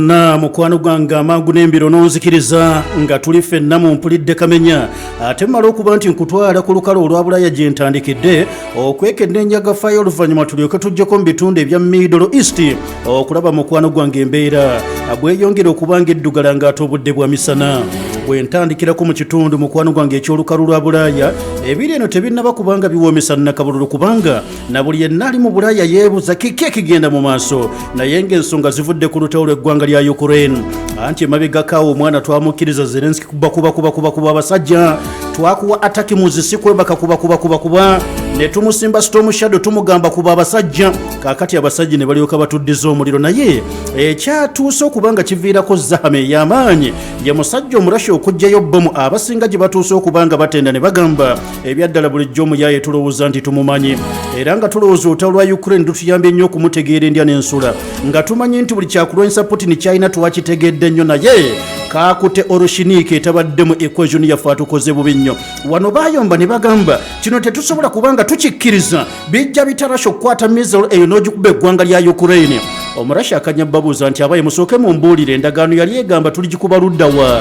Na mukwano gwange amangu n'embiro n'onzikiriza nga tuli ffenna mu mpulidde kamenya, ate mmala okuba nti nkutwala ku lukalu olwa Bulaaya gye ntandikidde okwekenneenya gafaayo, oluvannyuma tulyoke tujjeko mu bitundu ebya Middle East okulaba mukwano gwange embeera bweyongera okuba nga eddugala ng'ate obudde bwa misana. Bwe ntandikirako mu kitundu, mukwano gwange, eky'olukalu lwa Bulaaya, ebiri eno tebinnaba kubanga biwoomesa nnakabululu, kubanga na buli yenna ali mu Bulaaya yeebuuza kiki ekigenda mu maaso, naye ng'ensonga zivudde ku lutalo lw'eggwanga lya Ukraine. Anti emabegakaawo omwana twamukkiriza Zelenski kuba kuba kuba kuba kuba abasajja, twakuwa ataki muzisi kwebaka kuba kuba kuba kuba, ne tumusimba Storm Shadow, tumugamba kuba abasajja. Kaakati abasajja ne balyoka batuddiza omuliro, naye ekyatuuse okuba nga kiviirako zahama ey'amaanyi ye musajja Omurasha okuggyayo bbomu abasinga gye batuuse okuba nga batenda ne bagamba ebyaddala bulijjo omuyaaye tulowooza nti tumumanyi, era nga tulowooza olutalo lwa Ukraine lutuyambye nnyo okumutegeera endya n'ensula, nga tumanyi nti buli kyakulwanyisa Putin kyalina twakitegedde nnyo, naye kaakute Oreshnik etabadde mu equation yaffe, atukoze bubi nnyo. Wano bayomba ne bagamba kino tetusobola kubanga tukikkiriza, bijja bitarasha okukwata missile eyo n'ogikuba eggwanga lya Ukraine. Omurasha akanya babuuza nti abaye musooke mumbuulire, endagaano yali egamba tuligikuba luddawa,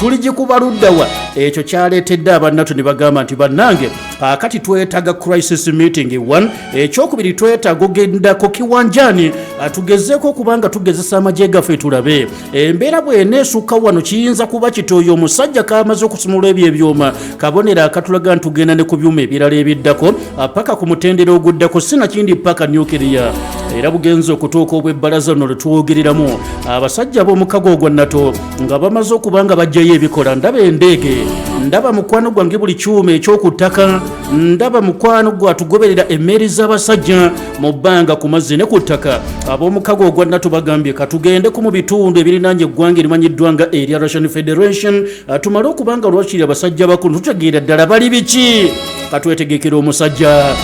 tuligikuba luddawa? Ekyo kyaleetedde abannatu ne bagamba nti bannange, kaakati twetaaga crisis meeting one. Ekyokubiri, twetaaga ogendako kiwanjani tugezeeko okubanga tugezesa amagye gaffe, tulabe embeera bw'eneesukka wano kiyinza kuba kiti. Oyo omusajja kamaze okusumula ebyo ebyuma, kabonero akatulaga nti tugenda ne ku byuma ebirala ebiddako paka ku mutendera oguddako, sinakindi paka nuclear. Era bugenza okutuuka obw'ebbalaza luno lwe twogereramu, abasajja ab'omukago ogwa NATO nga bamaze okuba nga bajjayo ebikola. Ndaba endeege, ndaba mukwano gwange buli kyuma eky'oku ttaka, ndaba mukwano gwatugoberera emmeeri z'abasajja mu bbanga, ku mazzi ne ku ttaka. Ab'omukago ogwa NATO bagambye katugendeko mu bitundu ebirinaanye eggwanga erimanyiddwa nga erya Russian Federation, tumale okuba nga lwakiri abasajja bakulu tutegeera ddala bali biki, katwetegekera omusajja.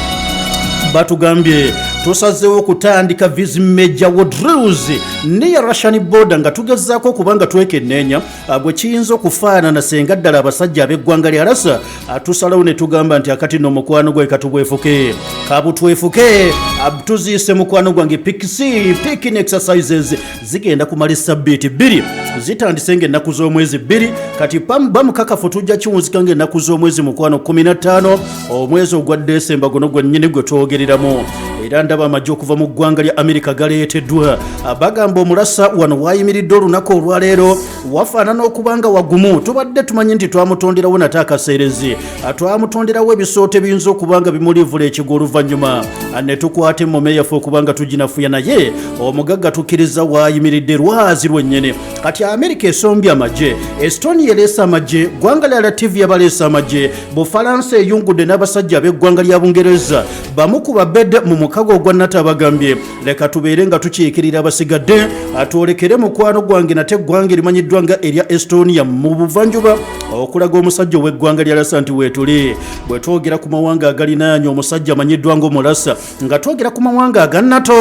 Batugambye tusazeewo okutandika these major war drills near Russian border, nga tugezaako okuba nga twekenneenya bwe kiyinza okufaanana senga ddala abasajja ab'eggwanga lya Rasa tusalawo ne tugamba nti akati nno mukwano gwe katubwefuke, kabutwefuke. Tuziise mukwano gwange PXE, picking exercises, zigenda kumala esabbiiti 2, zitandise ng'ennaku z'omwezi 2, kati bamukakafu tujja kiwunzika ng'ennaku z'omwezi, mukwano, 15 omwezi ogwa Desemba guno gwennyini gwe twogereramu. Era ndaba amagye okuva mu ggwanga lya Amerika galeeteddwa. Bagamba omulasa wano wayimiridde olunaku olwaleero wafaanana okuba nga wagumu. Tubadde tumanyi nti twamutonderawo nate akaseerezi, twamutonderawo ebisooto ebiyinza okuba nga bimulivula ekigwo, oluvannyuma ne tukwata emmome yaffe okuba nga tuginafuya, naye omugagga tukkiriza waayimiridde lwazi lwennyini. Kati Amerika esombye amagye, Estonia ereese amagye, ggwanga lya Latvia baleese amagye, Bufalansa eyungudde n'abasajja ab'eggwanga lya Bungereza. Bamu ku babedde mu mukago ogwa NATO abagambye leka tubeere nga tukiikirira abasigadde, atwolekere mukwano gwange nate eggwanga erimanyiddwa nga erya Estonia mu buvanjuba, okulaga omusajja ow'eggwanga lya Lasa nti weetuli. Bwe twogera ku mawanga agalinaanye omusajja amanyiddwa ng'omulasa, nga twogera ku mawanga aga NATO,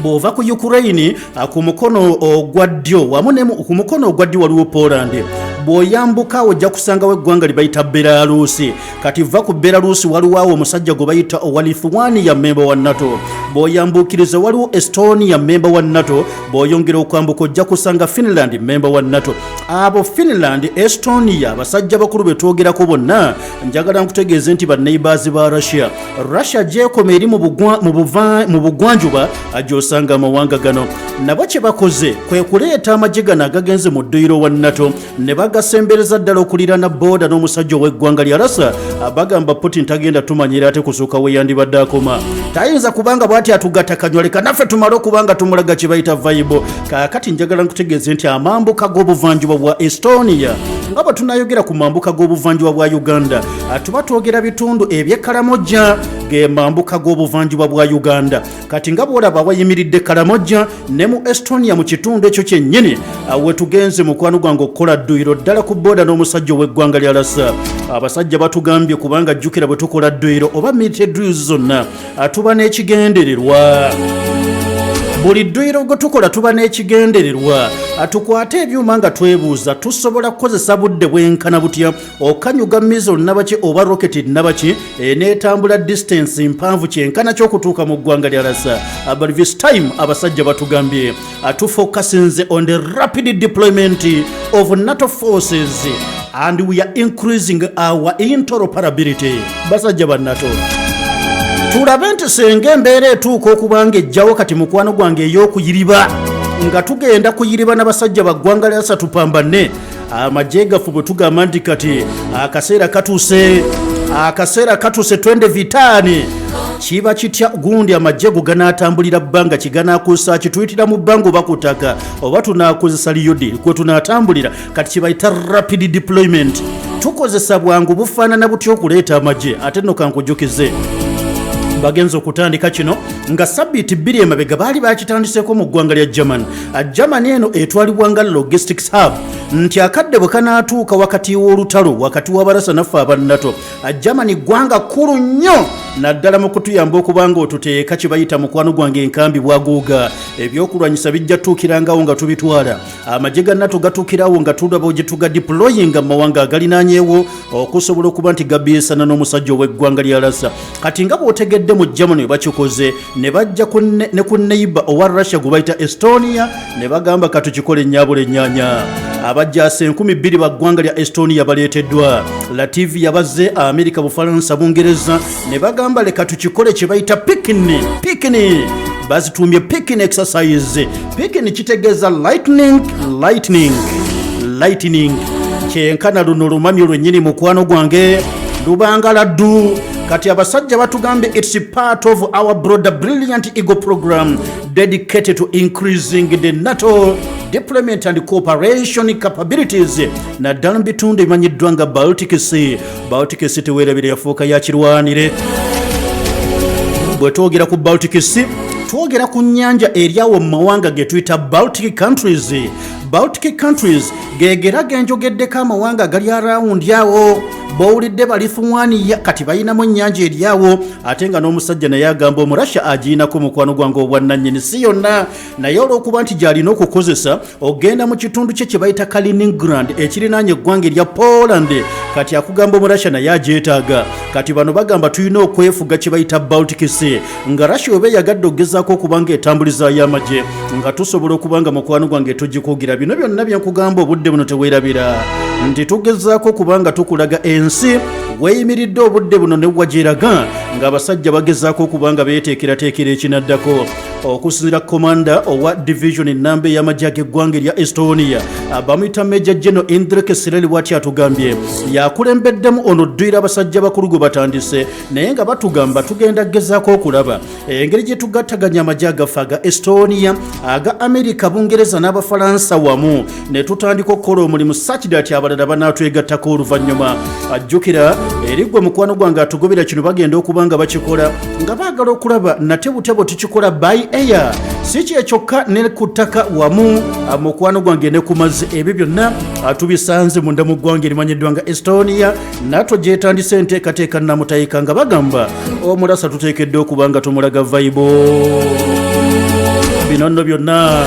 bw'ova ku Ukraine ku mukono ogwa ddyo wamu ne ku mukono ogwa ddyo waliwo Poland, bw'oyambuka ojja kusangawo eggwanga lye bayita Belarusi. Kati va ku Belarusi waliwo awo omusajja gwe bayita owa Lithuania, memba wa NATO. Bw'oyambuukiriza waliwo Estonia, memba wa NATO. Bw'oyongera okwambuka ojja kusanga Finland, memba wa NATO. Abo Finland, Estonia, abasajja bakulu be twogerako bonna, njagala nkutegeeze nti banneighbors ba Russia. Russia gyekoma eri mu bugwanjuba gy'osanga amawanga gano. Nabo kye bakoze kwe kuleeta amagye gano agagenze mu dduyiro wa NATO ne bagasembereza ddala okuliraana border n'omusajja ow'eggwanga lya Rasa. Bagamba Putin tagenda tumanyira ate kusuuka we yandibadde akoma, tayinza kubanga bw'ati atugatta kanywa, leka naffe tumale okubanga tumulaga kye bayita vibe. Kaakati njagala nkutegeeze nti amambuka g'obuvanjuba bwa Estonia, nga bwe tunayogera ku mambuka g'obuvanjuba bwa Uganda, tuba twogera bitundu eby'e Kalamojja, ge mambuka g'obuvanjuba bwa Uganda. Kati nga bw'olaba wayimiridde Kalamojja ne mu Estonia, mu kitundu ekyo kyennyini we tugenze, mukwano gwange, okukola dduyiro ddala ku border n'omusajja ow'eggwanga lya Lasa. Abasajja batugambye kubanga jjukira bwe tukola dduyiro oba military drills zonna, tuba n'ekigendererwa. Buli dduyiro gwe tukola tuba n'ekigendererwa, tukwate ebyuma nga twebuuza tusobola kukozesa budde bwenkana butya okanyuga missile nabaki oba rocket nabaki eneetambula distance mpanvu kyenkana ky'okutuuka mu ggwanga lya Russia. But this time abasajja batugambye tufocusinze on the rapid deployment of NATO forces and we are increasing our interoperability. Basajja ba NATO, tulabe nti senga embeera etuuka okuba nga ejjawo kati, mukwano gwange, ey'okuyiriba nga tugenda kuyiriba n'abasajja ba ggwanga lya Russia, tupambane amagye gaffe. Bwe tugamba nti kati akaseera katuuse, akaseera katuuse, twende vitani, kiba kitya? Gundi amagye go ganaatambulira bbanga kiganakuusa kituyitira mu bbanga oba ku ttaka oba tunaakozesa liyodi kwe tunaatambulira? Kati kibayita rapid deployment, tukozesa bwangu bufaanana butya okuleeta amagye? Ate nno kankujjukize, bagenza okutandika kino nga sabbiiti 2 emabega baali bakitandiseeko mu ggwanga lya Germany. Germany eno etwalibwa nga logistics hub, nti akadde bwe kanaatuuka wakati w'olutalo wakati w'Abarasa naffe abannato, Germany ggwanga kkulu nnyo naddala mu kutuyamba okuba nga otuteeka kye bayita, mukwano gwange, enkambi bwaguuga. Ebyokulwanyisa bijja tutuukirangawo nga tubitwala, amagye ga NATO gatuukirawo nga tulaba gye tuga deployinga mu mawanga agalinaanyeewo okusobola okuba nti gabiisana n'omusajja ow'eggwanga lya Russia. Kati nga bw'otegedde, mu Germany bakikoze ne bajja ne ku neighbor owa Russia gwe bayita Estonia ne bagamba katukikole ennyabula ennyaanya. Abajjaasi 2000 ba ggwanga lya Estonia baleeteddwa, Latvia bazze, Amerika, Bufalansa, Bungereza, ne bagamba leka tukikole kye bayita Picnic. Picnic bazituumye Picnic exercise. Picnic kitegeeza lightning, lightning, lightning, kyenkana luno lumamyo lwennyini, mukwano gwange, lubanga laddu. Kati abasajja batugambye it's part of our broader Brilliant Eagle program dedicated to increasing the NATO deployment and cooperation capabilities, naddala mu bitundu ebimanyiddwa nga Baltic Sea. Baltic Sea, teweerabire, yafuuka yakirwanire. Bwe twogera ku Baltic Sea, twogera ku nnyanja eryawo mu mawanga ge tuyita Baltic countries. Baltic countries gegera genjogeddeko, amawanga agali around awo b'owulidde ba Lithuania, kati balinamu ennyanja eryawo. Ate nga n'omusajja naye agamba Omurasha agiinako, mukwano gwange, obwannannyini si yonna, naye olw'okuba nti gy'alina okukozesa ogenda mu kitundu kye kye bayita Kaliningrad ekirinaanye eggwanga erya Poland. Kati akugamba Omurasha naye agyetaaga. Kati bano bagamba tulina okwefuga kye bayita Baltic Sea, nga Russia oba eyagadde okugezaako okuba nga etambulizaayo amagye, nga tusobola okuba nga, mukwano gwange, tugikugira. Bino byonna byenkugamba obudde buno, teweerabira nti tugezaako okuba nga tukulaga ensi weeyimiridde obudde buno ne wagyeraga ng'abasajja bagezaako okuba nga beeteekerateekera ekinaddako. Okusinzira komanda owa division namba ey'amagye ag'eggwanga erya Estonia, bamuyita Major General Indrek Sireli, bw'ati atugambye yakulembeddemu ono dduyira abasajja bakulu gwe batandise, naye nga batugamba tugenda kugezaako okulaba engeri gye tugattaganya amagye agaffe aga Estonia, aga Amerika, Bungereza n'Abafalansa wamu ne tutandika okukola omulimu such that abalala banaatwegattako oluvannyuma. Ajjukira eri gwe mukwano gwange atugobera kino, bagenda okuba nga bakikola nga baagala okulaba nate butya bwe tukikola by air, si kyekyokka ne ku ttaka wamu, mukwano gwange, ne ku mazzi. Ebyo byonna tubisanze munda mu ggwanga erimanyiddwa nga Estonia. NATO gyetandise enteekateeka namutayika nga bagamba omulasa tuteekeddwa okuba nga tumulaga vibe. Bino nno byonna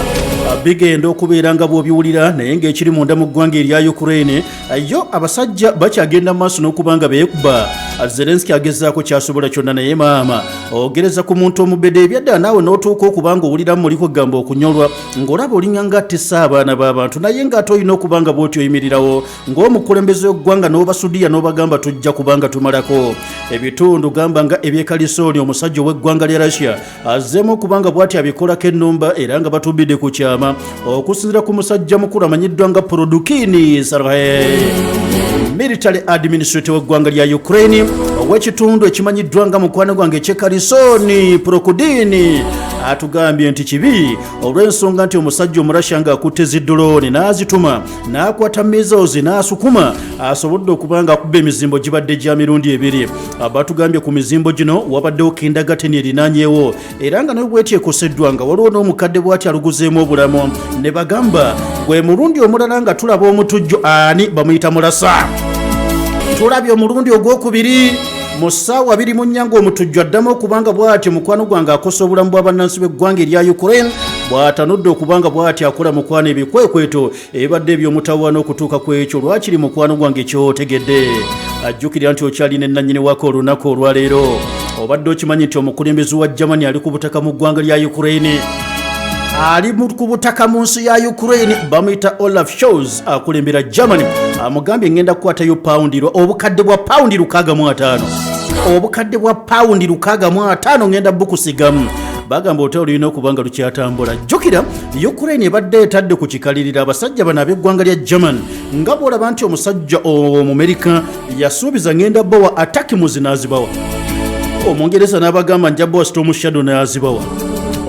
bigenda okubeera nga bw'obiwulira, naye ng'ekiri munda mu ggwanga erya Ukraine, yo abasajja bakyagenda mu maaso n'okuba nga beekuba. Zelenski agezaako kyasobola kyonna, naye maama ogereza ku muntu omubede ebyaddala naawe n'otuuka okuba nga owuliramu muli kwegamba okunyolwa ng'olaba olinga nga attisa abaana b'abantu, naye ng'ate olina okuba nga bw'oti oyimirirawo ng'omukulembeze w'eggwanga n'obasudiya n'obagamba tujja kubanga tumalako ebitundu gamba nga ebyekalisooni. Omusajja ow'eggwanga lya Russia azzeemu okuba nga bw'ati abikolako ennumba era nga batumbidde ku kyama. Okusinzira ku musajja mukulu amanyiddwa nga Porodukini Sarhe, military administrator w'eggwanga lya Ukraine ow'ekitundu ekimanyiddwa nga, mukwano gwange, ekyekalisooni, Prokudini atugambye nti kibi olw'ensonga nti omusajja Omurasha ng'akutte ziddulooni n'azituma n'akwata missiles n'asukuma asobodde okuba nga akuba emizimbo gibadde gya mirundi ebiri. Batugambye ku mizimbo gino wabaddewo kindergarten erinaanyewo era nga nayo bweti ekoseddwa, nga waliwo n'omukadde bw'ati aluguzeemu obulamu. Ne bagamba gwe mulundi omulala nga tulaba omutujju ani bamuyita Mulasa. Tulabye omulundi ogwokubiri mu ssaawa 24 ng'omutujju addamu okubanga bw'atyo, mukwano gwange, akosa obulamu bw'abannansi b'eggwanga erya Ukraine. Bw'atanudde okuba nga bw'ati akola mukwano ebikwekweto ebibadde eby'omutawaana okutuuka ku ekyo lwakiri mukwano gwange ky'otegedde. Ajjukira nti okyalina ennannyini wako olunaku olwaleero. Obadde okimanyi nti omukulembeze wa Germany ali ku butaka mu ggwanga lya Ukraine? Ali ku butaka mu nsi ya Ukraine, bamuyita Olaf Scholz, akulembera Germany. Amugambye ngenda kukwatayo pawundi obukadde bwa pawundi 65, obukadde bwa pawundi 65 ngenda bukusigamu. Bagamba olutalo lulina okuba nga lukyatambula. Jjukira Ukraine ebadde etadde ku kikalirira abasajja bano ab'eggwanga lya German, nga bw'olaba nti omusajja Omumerika yasuubiza ngenda bowa ATACMS n'azibawa, Omungereza n'abagamba nja bowa Storm Shadow n'azibawa,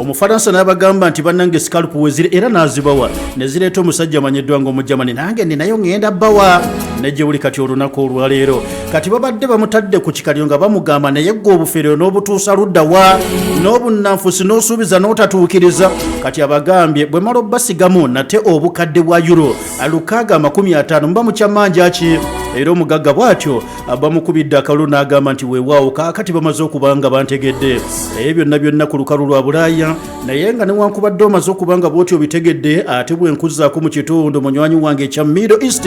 Omufalansa n'abagamba nti bannange Scalp wezire era n'azibawa, ne zireeta omusajja amanyiddwa nga Omujamani, nange ninayo ngenda bawa ne gye buli kati olunaku olwaleero. Kati babadde bamutadde ku kikaliro nga bamugamba naye gwe obufere n'obutuusa ludda wa n'obunnanfusi n'osuubiza n'otatuukiriza. Kati abagambye bwe mala obbasigamu nate obukadde bwa euro 650 muba mukyamanja ki? Era omugagga bw'atyo bamukubidde akalulu n'agamba nti weewaawo kaakati bamaze okuba nga bantegedde. Ebyo byonna byonna ku lukalu lwa Bulaaya. Naye nga newankubadde omaze okuba nga bw'otyo obitegedde, ate bwe nkuzzaako mu kitundu munywanyi wange ekya Middle East,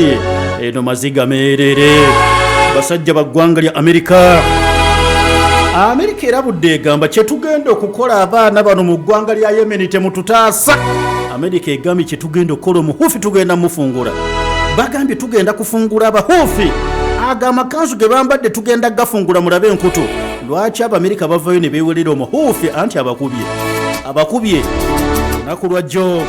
eno maziga meerere. Basajja ba ggwanga lya Amerika, Amerika erabudde egamba kyetugenda okukola abaana bano mu ggwanga lya Yemeni temututaasa. Amerika egambye kyetugenda okukola omuhuufi tugenda mufungula. Bagambye tugenda kufungula abahuufi, ago amakanzu ge bambadde tugenda gafungula mulabe enkutu. Lwaki Abamerika bavayo ne beewerera omuhuufi? Anti abakubye, abakubye lunaku lwajjo.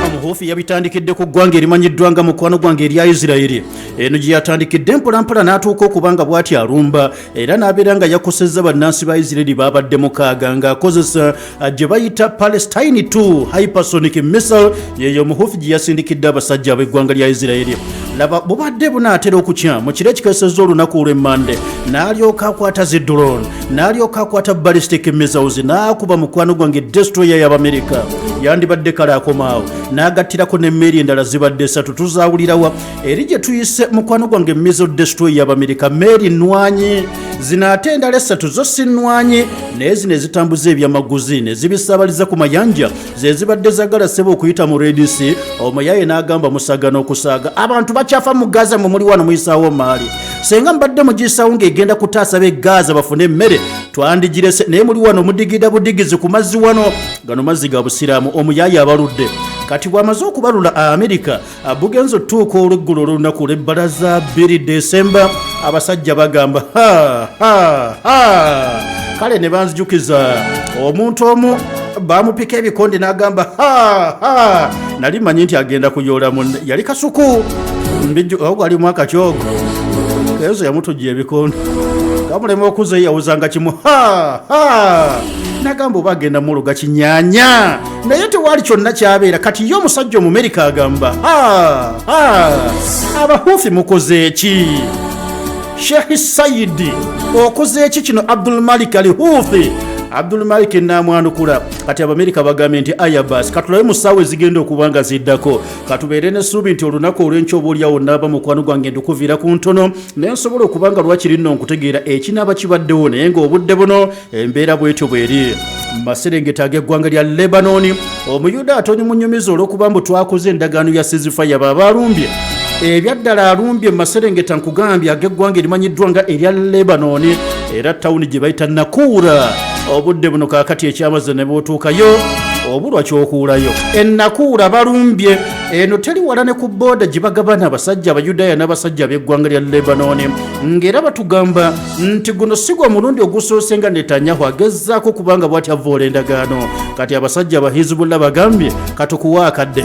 Omuhuufi yabitandikidde ku ggwanga erimanyiddwa nga mukwano gwange erya Isirayiri. Eno gye yatandikidde mpolampola n'atuuka okuba nga bw'ati alumba era n'abeera nga yakosezza bannansi ba Isirayiri baabadde mukaaga ng'akozesa gye bayita Palestine 2 hypersonic missile. Yeyo omuhuufi gye yasindikidde abasajja ab'eggwanga lya Isirayiri. Laba bubadde bunaatera okukya mu kiro ekikesezza olunaku olw'Emmande, n'alyoka akwata zi drone, n'alyoka akwata ballistic missiles n'akuba mukwano gwange destroyer y'Abamerika. Yandibadde kale akomaawo n'agattirako n'emmeeri endala zibadde esatu tuzaawulirawa eri gye tuyise mukwano gwange missile destroyer y'Abamerika, meeri nnwanyi zino, ate endala esatu zo si nnwanyi naye zino ezitambuza ebyamaguzi ne zibisaabaliza ku mayanja ze zibadde zagala ssebo okuyita mu Red Sea. Omuyaye n'agamba musaga n'okusaaga, abantu bakyafa mu Gaza, mwe muli wano muyisaawo maali. Senga mbadde mugisaawo ng'egenda kutaasa b'e Gaza bafune emmere twandigirese, naye muli wano mudigida budigizi ku mazzi wano, gano mazzi ga Busiraamu. Omuyaye abaludde. Kati bw'amaze okubalula Amerika, bugenze otutuuka olweggulo olw'olunaku olw'ebbalaza 2 Desemba, abasajja bagamba ha ha ha. Kale ne banzijukiza omuntu omu bamupika ebikonde n'agamba ha ha, nali manyi nti agenda kuyoola munne, yali kasuku mbijju ogwo alimu akakyogo kenzo yamutujja ebikonde kamulema okuza yawuzanga kimu ha ha, nagamba oba agenda muluga kinyanya, naye tewaali kyonna kyabeera. Kati ye omusajja Omumerika agamba ha ha, abahuufi mukoze eki? Sheikh Saidi okoze eki kino? Abdul Malik al Huthi, Abdul Malik namwanukula. Kati Abamerika bagambye nti ayabas katulabe mu ssaawa ezigenda okuba nga ziddako, katubeere n'essuubi nti olunaku olw'enkya oba oliawo naaba mukwano gwange ndikuviira ku ntono naye nsobola okuba nga lwakiri nno nkutegeera ekinaaba kibaddewo. Naye ng'obudde buno embeera bwetyo bweri. Mu maserengeta ag'eggwanga lya Lebanoni, Omuyuda atonyumunyumiza olw'okuba mbu twakoze endagaano ya ceasefire, baba alumbye ebyaddala, alumbye mu maserengeta nkugambye ag'eggwanga erimanyiddwa nga erya Lebanoni, era tawuni gye bayita Nakuura. Obudde buno kaakati ekyamaze ne bw'otuukayo obulwa kyokuulayo. Enakuura balumbye, eno teri wala ne ku booda gye bagabana abasajja Abayudaaya n'abasajja ab'eggwanga lya Lebanoni, ng'era batugamba nti guno si gwe mulundi ogusoose nga Netanyahu agezaako kubanga bw'ati avvoola endagaano. Kati abasajja ba Hizbullah bagambye katukuwa akadde,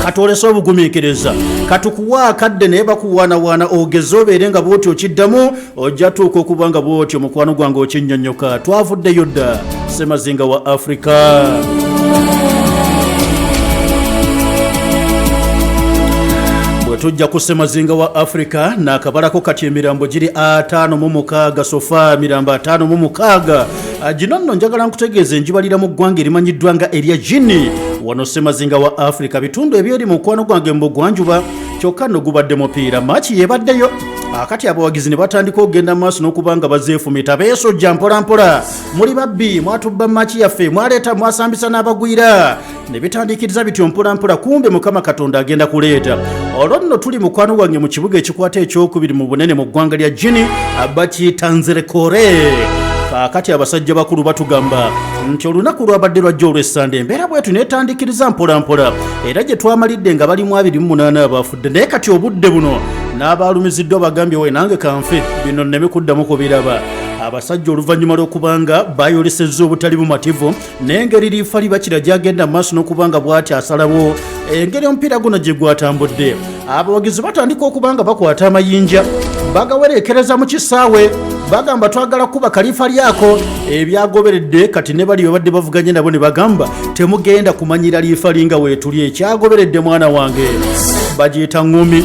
katwolese obugumiikiriza, katukuwa akadde, naye bakuwaanawaana ogeze obeere nga bw'oti okiddamu ojja tuuka okuba nga bw'otyo mukwano gwange okinnyonnyoka. Twavuddeyo dda semazinga wa Afrika. Bwe tujja ku semazinga wa Afrika naakabalako kati emirambo giri 56 sofa, emirambo 56 gino nno njagala nkutegeeza enjibalira mu ggwanga erimanyiddwa nga erya Gini. Wano semazinga wa Afrika bitundu ebyeri mukwano gwange mu bugwanjuba. Kyokka nno gubadde mupiira, maaki yebaddeyo. Akati abawagizi ne batandika okugenda mu maaso n'okuba nga bazeefumita, beesojja mpolampola, muli babbi, mwatubba maaki yaffe, mwaleeta, mwasambisa n'abagwira, ne bitandikiriza bityo mpolampola. Kumbe Mukama Katonda agenda kuleeta. Olwo nno tuli, mukwano gwange, mu kibuga ekikwata ekyokubiri mu bunene mu ggwanga lya Guinea, bakiyita Nzerekore. Kaakati abasajja bakulu batugamba nti olunaku lwabadde lwajja olw'Essande, embeera bwetu netandikiriza mpolampola, era gye twamalidde nga balimu 28 abafudde. Naye kati obudde buno n'abalumiziddwa bagambye, "We nange kanfe, bino nneme kuddamu kubiraba." Abasajja oluvannyuma lw'okubanga bayolesezza obutali bumativu n'engeri liifali bakira gyagenda mu maaso n'okubanga bw'ati asalawo engeri omupiira guno gye gwatambudde, abawagizi batandika okuba nga bakwata amayinja, bagawerekereza mu kisaawe, bagamba, "Twagala kuba kalifa lyako." Ebyagoberedde kati ne bali babadde bavuganye nabo ne bagamba, "Temugenda kumanyira liifali nga weetuli." Ekyagoberedde, mwana wange, bagiyita ŋŋumi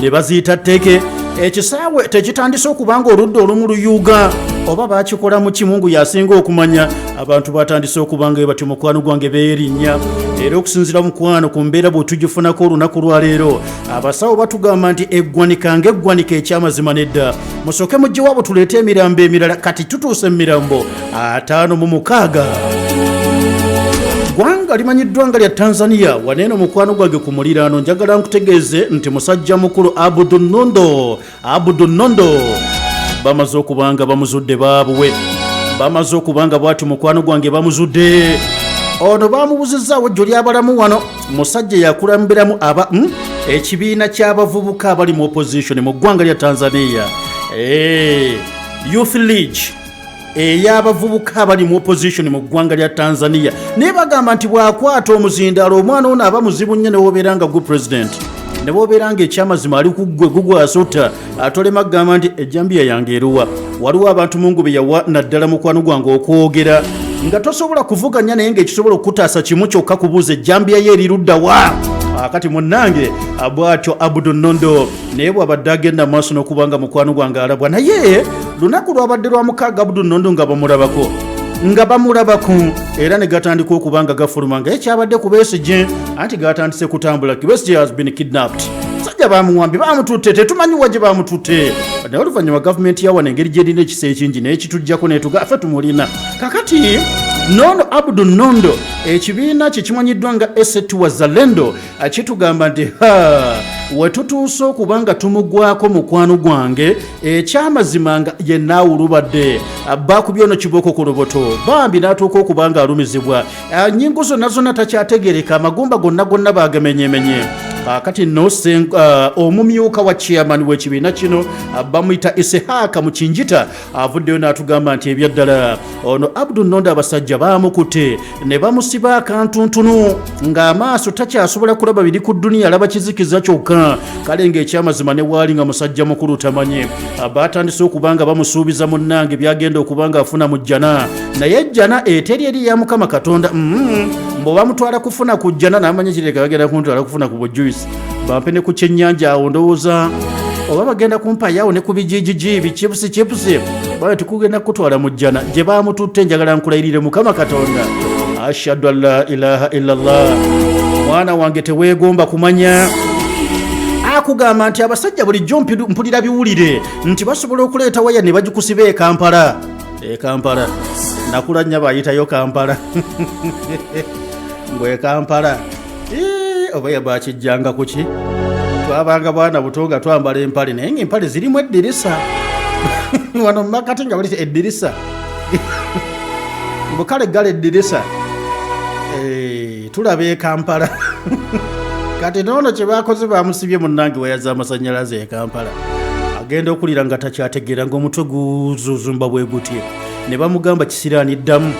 ne baziyita tteke. Ekisaawe tekitandise okubanga oludda olumu luyuuga, oba bakikola mu kimungu yasinga okumanya. Abantu batandise okubanga batyo, mukwano gwange, beerinnya. Era okusinziira, mukwano, ku mbeera bwe tugifunako olunaku lwaleero, abasawo batugamba nti eggwanika ng'eggwanika ekyamazima nedda, musooke mujje waabo tuleete emirambo emirala. Kati tutuuse mu mirambo 56. Ggwanga limanyiddwa nga lya Tanzania. Waneeno, mukwano gwange, ku muliraano, njagala nkutegeeze nti musajja mukulu Abudu Nondo, Abudu Nondo bamaze okuba nga bamuzudde. Baabuwe bamaze okuba nga bwati, mukwano gwange, bamuzudde. Ono bamubuzizaawo jjo lyabalamu wano. Musajja yakulambiramu aba ekibiina ky'abavubuka abali mu opposition mu ggwanga lya Tanzania, Youth League ey'abavubuka abali mu opposition mu ggwanga lya Tanzania. Naye bagamba nti bw'akwata omuzindaalo, omwana ono aba muzibu nnyo. Newobeera nga gwe president, ne bwobeera nga ekyamazima ali ku ggwe gugwasota, atolema kugamba nti ejjambiya yange eruwa. Waliwo abantu mungu be yawa, naddala, mukwano gwange, okwogera nga tosobola kuvuganya naye ng'ekisobola okukutaasa kimu kyokka, kubuuza ejjambiya ye eri luddawa. Akati munnange, bw'atyo Abudu Nondo naye bw'abadde agenda maaso n'okuba nga, mukwano gwange, alabwa. Naye lunaku lwabadde lwa mukaaga, Abudu Nondo nga bamulabako era ne gatandika okuba nga gafuluma nga ekyabadde ku Besigye, anti gatandise kutambula, "Besigye has been kidnapped." Sajja bamuwambye, bamututte, tetumanyi wa gye bamututte. Naye oluvannyuma gavumenti yawana engeri gyerina ekisa ekingi n'ekitujjako netuga ffe tumulina. Kakati nono Abudu Nondo, ekibiina kye kimanyiddwa nga ACT Wazalendo kitugamba nti ha, wetutuuse okuba nga tumugwako, mukwano gwange, ekyamazima nga yennaawulubadde bakubye ono kibooko ku lubuto, bambi n'atuuka okuba nga alumizibwa nyingo zonna zonna, takyategereka, amagumba gonna gonna bagamenyemenye. Kati nno omumyuka wa chairman w'ekibiina kino, bamuyita Isihaka Mukinjita, avuddeyo n'atugamba nti ebyaddala ono Abdu Nondo abasajja bamukutte ne bamusiba akantuntunu ng'amaaso takyasobola kulaba biri ku dduniya, alaba kizikiza kyokka. Kale ng'ekyamazima ne waali nga musajja mukulu tamanyi. Batandise okuba nga bamusuubiza, munnange, byagenda okuba nga afuna mu jjana, naye ejjana eteri eri ya Mukama Katonda. Mbu bamutwala kufuna ku jjana, n'amanya kireka bagenda kuntwala kufuna ku bujuisi, bampe ne ku kyennyanja awo, ndowooza oba bagenda kumpayawo ne ku bijijiji bichipusi chipusi, bawe tukugenda kutwala mu jjana. Gye bamututte, njagala nkulayirire Mukama Katonda, ashhadu an la ilaha illallah, mwana wange, teweegomba kumanya. Akugamba nti abasajja bulijjo mpulira biwulire nti basobola okuleeta waya ne bagikusiba e Kampala. E Kampala nakula nnyo, bayitayo Kampala ngwe Kampala. Oba yabakijjanga kuki? Twabanga bwana buto nga twambala empale, naye nga empale zirimu eddirisa wano mumakati nga bali eddirisa mbukale gala eddirisa. Tulaba e Kampala. Kati noono kye bakoze, bamusibye, munnange, waya z'amasanyalaze e Kampala. Agenda okulira nga takyategeera, ng'omutwe guzuzumba bwe gutye, ne bamugamba, "Kisiraani, ddamu,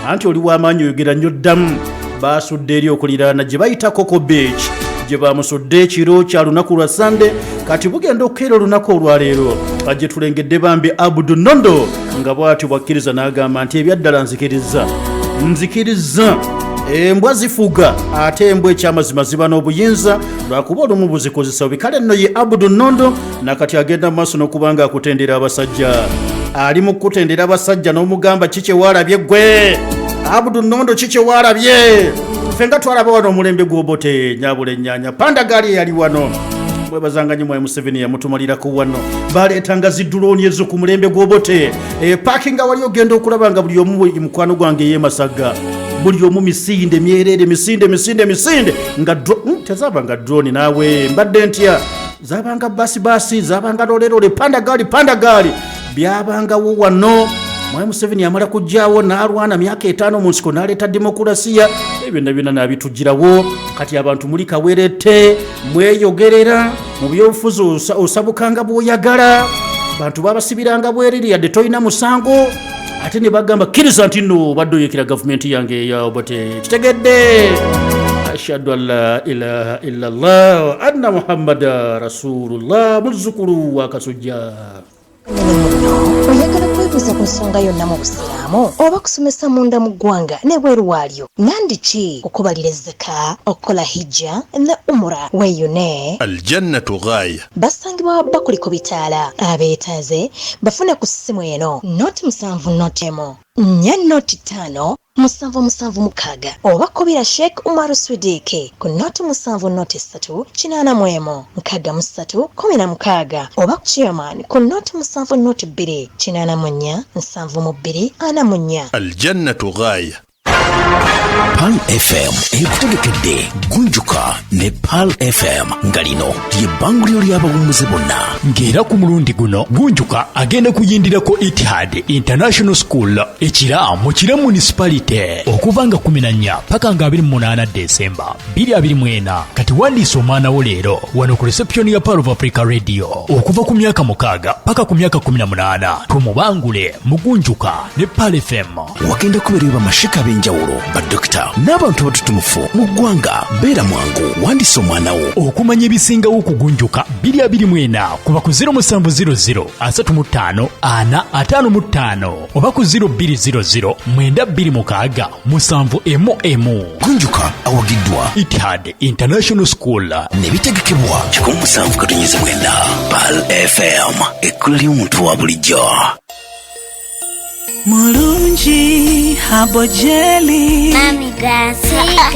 anti oli w'amaanyi, oyogera nnyo, ddamu." Basudde eri okuliraana gye bayita Coco Beach, gye bamusudde ekiro kya lunaku lwa Sande. Kati bugenda okukeera olunaku olwaleero gye tulengedde bambi Abudu Nondo nga bw'atyo bwakkiriza n'agamba nti ebyaddala nzikiriza, nzikiriza embwa zifuga, ate embwa ekyamazima ziba n'obuyinza, lwakuba olumu buzikozesa bubi. Kale nno ye Abudu Nondo nakati agenda mu maaso n'okuba nga akutendera abasajja, ali mu kutendera abasajja n'omugamba, "Ki kyewaalabye ggwe Abudu Nondo? Ki kyewaalabye?" Ffe nga twalaba wano omulembe gw'Obote, nyabula ennyanya pandagaali eyali wano. Mwebazanga nnyo Mwami Museveni yamutumalirako wano. Baleetanga zi dulooni ezo ku mulembe gw'Obote. E, paakinga wali ogenda okulaba nga buli omu mukwano gwange yeemasaga buli omu misinde myereere, misinde misinde misinde nga tezabanga drone. Naawe mbadde ntya, zabanga basi basi, zabanga lolerole, pandagaali pandagaali, byabangawo wano. Mwami Museveni amala kujjawo n'alwana myaka 5 mu nsiko, n'aleeta demokulasiya, ebyo byonna byonna n'abitugirawo. Kati abantu muli kawerette, mweyogerera mu byobufuzi, osabukanga bw'oyagala. Bantu babasibiranga bwerere yadde tolina musango, ate ne bagamba kkiriza nti nno obadde oyekera gavumenti yange eya Obote. Kitegedde, ashhadu an la ilaha illallah wa anna muhammada rasulullah, muzzukulu wa Kasujja. Muno oyagala kwebuuza ku nsonga yonna mu Busiraamu oba kusomesa munda mu ggwanga n'ebweru waalyo, nandi ki okubalira ezzaka, okukola hijja ne umura, weeyune Aljannatu Ghaya. Basangibwa bakuli ku bitaala. Abeetaaze bafune ku ssimu eno: 070 1 0 5 7 7 6, oba kubira Sheikh Umaru Swidiki ku 070 3 81 63 16, oba chairman ku 070 2 84 72 44. Aljannatu Ghaya. Pearl FM ekutegekedde Gunjuka ne Pearl FM, nga lino lye bbanguliro ly'abawummuze bonna. Ng'era ku mulundi guno Gunjuka agenda kuyindirako Itihad International School Ekira mu Kira Municipality, okuva nga 14 paka nga 28 Desemba 2024. Kati wandiisa omwana wo leero wano ku reception ya Pearl of Africa Radio, okuva ku myaka 6 paka ku myaka 18, tumubangule mu Gunjuka ne Pearl FM. Wagenda kubeerayo bamasheka ab'enjawulo, badokita n'abantu abatutumufu mu ggwanga. Beera mwangu, wandisa omwana wo. Okumanya ebisingawo ku Gunjuka 2024, kuba ku 0700 35 4 55 oba ku 0200 926 7 emu emu. Gunjuka awagiddwa Itihad International School. Ne bitegekebwa 107.9 Pearl FM, ekkula ly'omuntu wa bulijjo. Mulungi Herbal Jelly. Mami gansiiga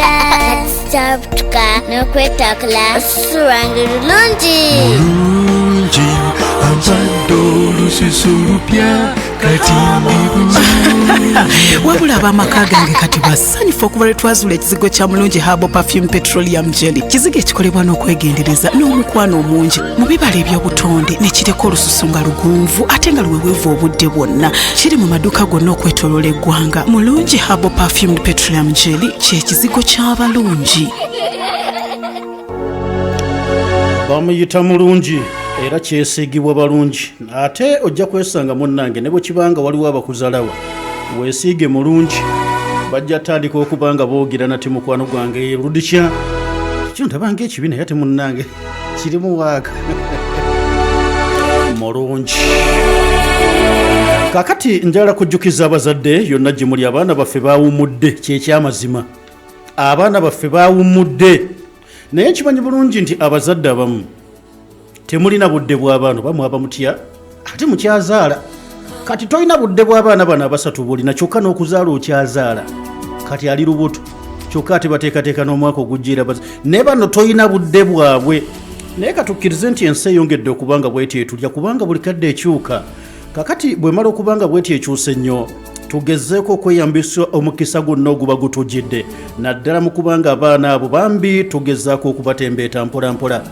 kati n'okwetakula, olususu lwange lulungi. Mulungi ampadde olususu lupya, kati ndi bulungi. Wabula ab'amaka gange kati basanyufu okuva lwe twazula ekizigo kya Mulungi Herbal Perfume Petroleum Jelly, kizigo ekikolebwa n'okwegendereza n'omukwano omungi mu bibala eby'obutonde, ne kireka olususu nga lugonvu ate nga luweweevu obudde bwonna. Kiri mu maduuka gonna okwetooloola eggwanga. Mulungi Herbal Perfumed Petroleum Jelly kye kizigo ky'abalungi. Bamuyita Mulungi era kyesiigibwa balungi. Ate ojja kwesanga munnange, ne bwe kibanga waliwo abakuzalawa, weesiige Mulungi, bajja tandika okuba nga boogera nati mukwano gwange ludikya kyo ndabanga ekibi, naye ate munnange kirimu waaka Mulungi. Kakati njagala kujjukiza abazadde yonna gye muli, abaana baffe bawummudde. Kyekyamazima, abaana baffe bawummudde, naye nkimanyi bulungi nti abazadde abamu temulina budde bw'abaana. Oba mwaba mutya ate mukyazaala? Kati tolina budde bw'abaana bano abasatu bulina, kyokka n'okuzaala okyazaala. Kati ali lubuto, kyokka ate bateekateeka n'omwaka ogujja era naye bano tolina budde bwabwe. Naye katukkirize nti ensi eyongedde okuba nga bweti etulya, kubanga buli kadde ekyuka. Kakati bwemala okuba nga bweti ekyuse nnyo, tugezeeko okweyambisa omukisa gwonna oguba gutujidde, naddala mu kubanga abaana abo bambi tugezaako okubatembeeta mpola mpola.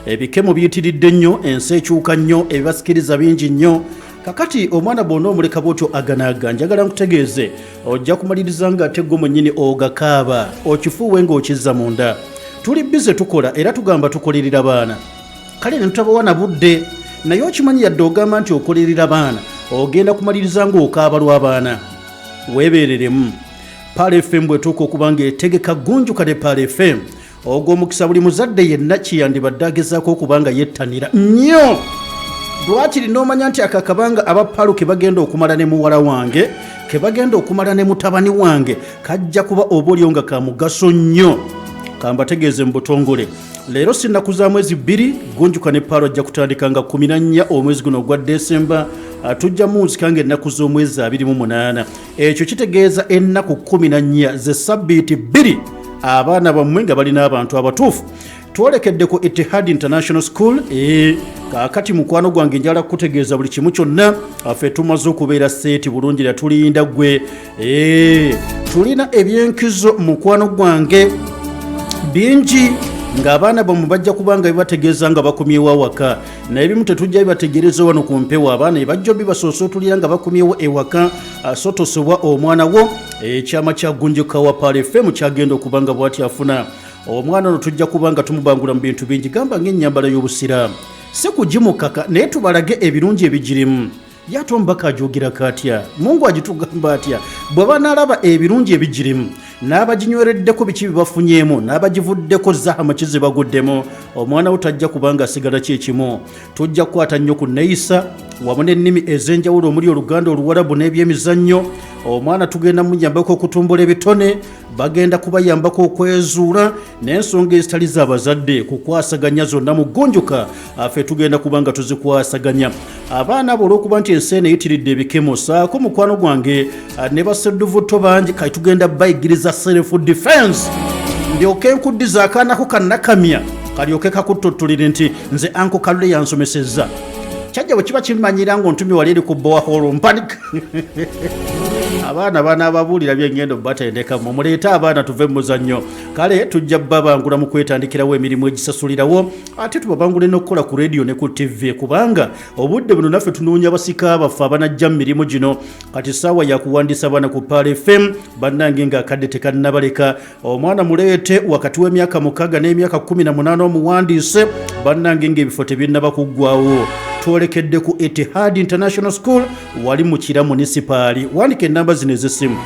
Ebikemo biyitiridde nnyo, ensi ekyuka nnyo, ebibasikiriza bingi nnyo. Kakati omwana bw'ona omuleka bwotyo aganaaga, njagala nkutegeeze, ojja kumaliriza nga ate gwe mwennyini ogakaaba, okifuuwe ng'okizza munda. Tuli bize tukola, era tugamba tukolerera baana, kale ne tutabawa na budde. Naye okimanyi, yadde ogamba nti okolerera baana, ogenda kumaliriza ng'okaaba lw'abaana. Weebeereremu. Pearl FM bwetuuka okuba nga etegeka Gunjuka ne Pearl FM, ogwo omukisa buli muzadde yenna kiyandibadde agezaako okuba nga yettanira nnyo. Lwakiri n'omanya nti ako akabanga aba Pearl ke bagenda okumala ne muwala wange, ke bagenda okumala ne mutabani wange, kajja kuba oba olio nga ka mugaso nnyo. Kambategeeze mu butongole, leero si nnaku za mwezi 2. Gunjuka ne Pearl ajja kutandika nga 14 omwezi guno ogwa Desemba. Tujja muwuzika nga ennaku z'omwezi 28. Ekyo kitegeeza ennaku 14 ze sabbiiti 2. Abaana bammwe nga balina abantu abatuufu. Twolekedde ku Itihad International School. Kaakati mukwano gwange, njala kukutegeeza buli kimu kyonna. Ffe tumaze okubeera set bulungi, era tulinda gwe. Tulina ebyenkizo, mukwano gwange, bingi ng'abaana bammwe bajja kuba nga bibategeeza nga bakomyewo awaka, naye ebimu tetujja bibategeereza wano ku mpewo. Abaana ebajja bibasoose otulira nga bakomyewo ewaka. So tosobwa omwana wo. Ekyama kya Gunjuka wa Pearl FM kyagenda okuba nga bwati afuna omwana ono, tujja kuba nga tumubangula mu bintu bingi, gamba ng'ennyambala y'obusiraamu, si kugimukaka, naye tubalage ebirungi ebigirimu. Ye ate omubaka ajogerako atya? Mungu agitugamba atya? Bwe banaalaba ebirungi ebigirimu n'abaginywereddeko, biki bibafunyeemu, n'abagivuddeko zahama ki zibaguddemu, omwana wo tajja kubanga asigala kyekimu. Tujja kukwata nnyo ku neeyisa wamu n'ennimi ez'enjawulo omuli Oluganda, Oluwarabu n'ebyemizannyo. Omwana tugenda muyambako okutumbula ebitone, bagenda kubayambako okwezuula n'ensonga ezitali z'abazadde kukwasaganya zonna mu Gunjuka. Ffe tugenda kuba nga tuzikwasaganya abaana abo, olw'okuba nti ensi eno eyitiridde ebikemo, saako mukwano gwange ne basedduvuto bangi. Kati tugenda bayigiriza self defense, ndyoke nkuddiza akaanako kannakamya kalyoke kakuttutulire nti nze Uncle Kalule yansomesezza. Kyajja bwe kiba kimanyira ngaontumye wali eri ku borehole, mpanika abaana banaababuulira byengendo batendekamu. Muleete abaana tuve mu muzannyo. Kale tujja babangula mu kwetandikirawo emirimu egisasulirawo, ate tubabangule n'okukola ku rediyo ne ku TV, kubanga obudde buno naffe tunoonya basika baffe abanajja mu mirimu gino. Kati saawa yakuwandiisa abaana ku Pearl FM, bannange, ng'akadde tekannabaleka. Omwana muleete wakati w'emyaka 6 n'emyaka 18, omuwandiise, bannange, ng'ebifo tebinnaba kuggwawo. Twolekedde ku Etihad International School, wali mu Kira Munisipaali. Wandika enamba zino ez'essimu,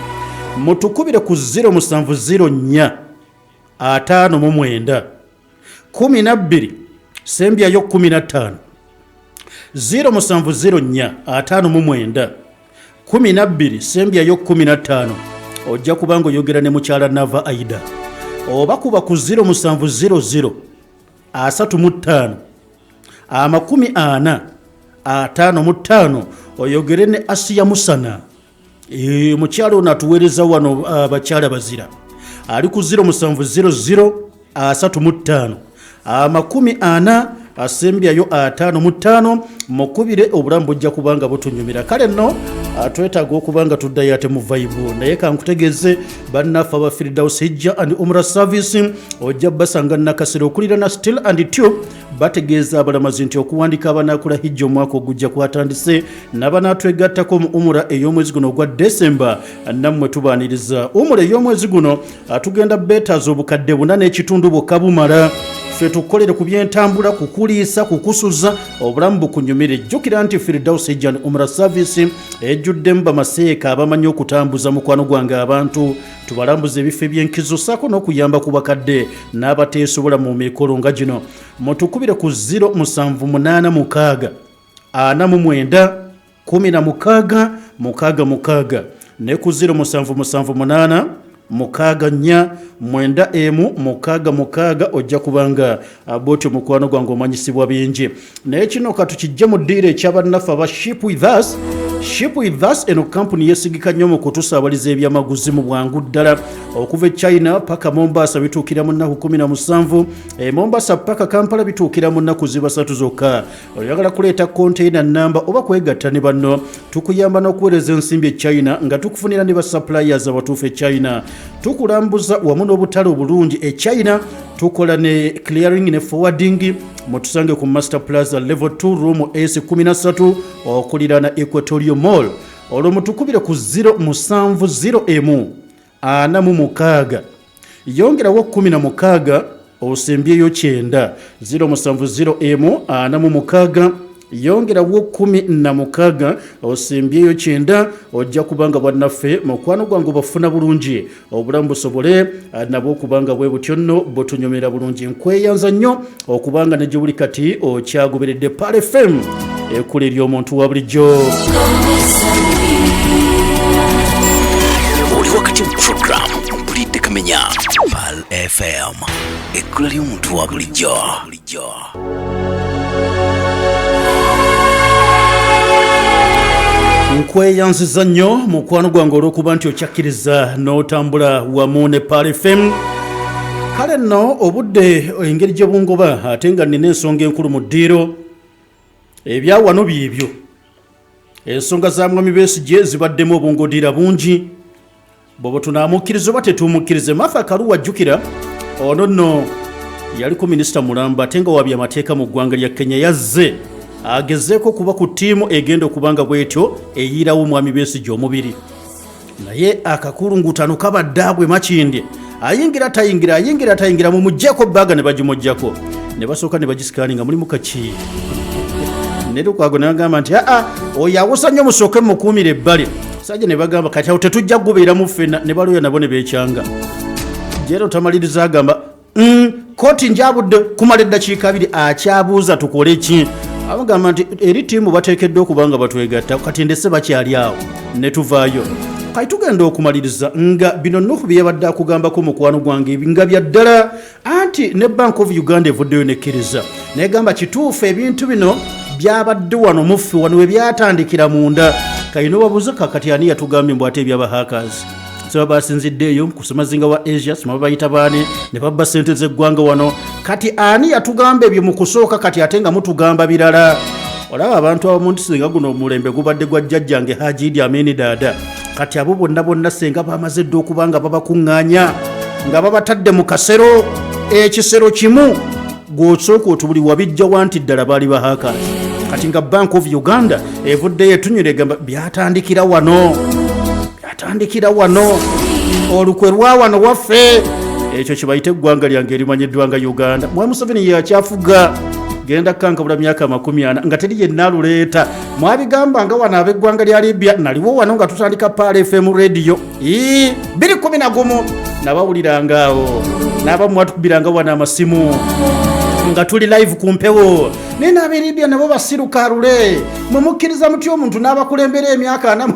mutukubire ku 0704 59 12 sembyayo 15, 0704 59 12 sembyayo 15. Ojja kubanga oyogera ne mukyala Nava Aida, oba kuba ku 0700 35 40 55, oyogere ne Asiya Musana. Mukyala ono atuweereza wano abakyala bazira, ali ku 0700 35 40 asembyayo 55. Mukubire, obulamu bujja kubanga butunyumira. Kale nno twetaaga okuba nga tuddayo ate mu vibe, naye kankutegeeze bannaffe aba Firdaus Hijja and Umra Service, ojja basanga Nakasero okulira Steel and Tube. Bategeeza abalamazi nti okuwandika abanaakola hijja omwaka ogujja kwatandise, n'abanaatwegattako mu umura ey'omwezi guno ogwa Desemba nammwe tubaaniriza. Umura ey'omwezi guno tugenda beetaaza 4,500 bwokka bumala. Ffe tukukolere ku byentambula, kukuliisa, kukusuza, obulamu bukunyumire. Jjukira nti Firdaus Hijja and Umra Service ejjuddemu bamaseeka abamanyi okutambuza, mukwano gwange, abantu. Tubalambuza ebifo ebyenkizo saako n'okuyamba ku bakadde n'abateesobola mu mikolo nga gino. Mutukubire ku 0786 49 16 66 ne ku 0778 64 91 66. Ojja kubanga bwotyo, mukwano gwange, omanyisibwa bingi. Naye kino katukijje mu ddiiro ekyabannaffe aba Ship With Us. Ship With Us eno kampuni yesigika nnyo mu kutusaabaliza ebyamaguzi mu bwangu ddala. Okuva e China paka Mombasa bituukira mu nnaku 17, e Mombasa paka Kampala bituukira mu nnaku ziba 3 zokka. Oyagala kuleeta konteina namba oba kwegatta ne banno, tukuyamba n'okuweereza ensimbi e China nga tukufunira ne basuppliers abatuufu e China. Tukulambuza wamu n'obutale obulungi e China. Tukola ne clearing ne forwarding. Mutusange ku Master Plaza level 2 room S 13 okuliraana Equatorial Mall. Olwo mutukubire ku 0701 46 yongerawo 16 osembyeyo 9, 0701 46 yongerawo 16 osembyeyo 9. Ojja kubanga bwannaffe, mukwano gwange, obafuna bulungi, obulamu busobole nabwo okubanga bwe butyo nno butunyumira bulungi. Nkweyanza nnyo okubanga ne gye buli kati okyagoberedde Pearl FM, ekkula ery'omuntu wa bulijjo. Oli wakati mu puroguramu Mpulidde Kamenya, Pearl FM, ekkula ly'omuntu wa bulijjo. Bulijjo. Nkweyanziza nnyo, mukwano gwange, olw'okuba nti okyakkiriza n'otambula wamu ne Pearl FM. Kale nno obudde engeri gye bungoba, ate nga nnina ensonga enkulu mu ddiiro. Ebyawano byebyo, ensonga za Mwami Besigye zibaddemu obungodira bungi. Bw'oba tunaamukkiriza oba tetumukkirize. Martha Karua, jjukira ono nno yaliko minisita mulamba ate nga wa byamateeka mu ggwanga lya Kenya, yazze agezeeko kuba ku ttiimu egenda okuba nga bwetyo eyiirawo Mwami Besigye omubiri, naye akakulungutano kabadde abwe Makindye, ayingira tayingira, ayingira tayingira, mumuggyeko baaga ne bagimuggyako, ne basooka ne bagisikaani nga mulimu kaki ne Lukwago ne bagamba nti aa, oyo awusa nnyo, musooke mukuumire ebbali. Sajja ne bagamba kati awo tetujja kugubeeramu ffenna, ne baloya nabo ne beekyanga. Jero tamaliriza agamba kooti njabudde kumala eddakiika 2, akyabuuza tukole ki? Abagamba nti eri ttiimu bateekeddwa okuba nga batwegatta, kati ndese bakyali awo ne tuvaayo. Kati tugenda okumaliriza nga bino Nuhu bye yabadde akugambako, mukwano gwange, nga bya ddala. Anti ne Bank of Uganda evuddeyo nekkiriza negamba kituufu, ebintu bino byabadde wano muffe, wano we byatandikira munda. Kalina obabuuza kakati ani yatugambye mbu ate ebyaba hackers seba basinziddeeyo ku ssemazinga wa Asia, sima babayita baani, ne babba sente z'eggwanga wano. Kati ani yatugamba ebyo mu kusooka? Kati ate nga mutugamba birala. Olaba abantu abamu nti singa guno omulembe gubadde gwa jjajjange Haji Idi Amini Daada, kati abo bonna bonna senga bamaze dda okuba nga babakuŋŋaanya nga babatadde mu kasero, ekisero kimu gw'osooka otubuli wabijja wanti ddala baali ba hackers. Kati nga Bank of Uganda evuddeyo etunyura, egamba byatandikira wano, byatandikira wano, olukwe lwa wano waffe. Ekyo kibayite eggwanga lyange erimanyiddwa nga Uganda. Mwami Museveni yakyafuga, genda kankabula myaka 40 nga teri yenna aluleeta. Mwabigamba nga wano ab'eggwanga lya Libya, naliwo wano nga tutandika Pearl FM radio 211, nabawuliranga awo, n'abamu mwatukubiranga wano amasimu nga tuli live ku mpewo. Naye n'ab'e Libya nabo basiruka alule, mwe mukkiriza mutya omuntu n'abakulembera emyaka 40?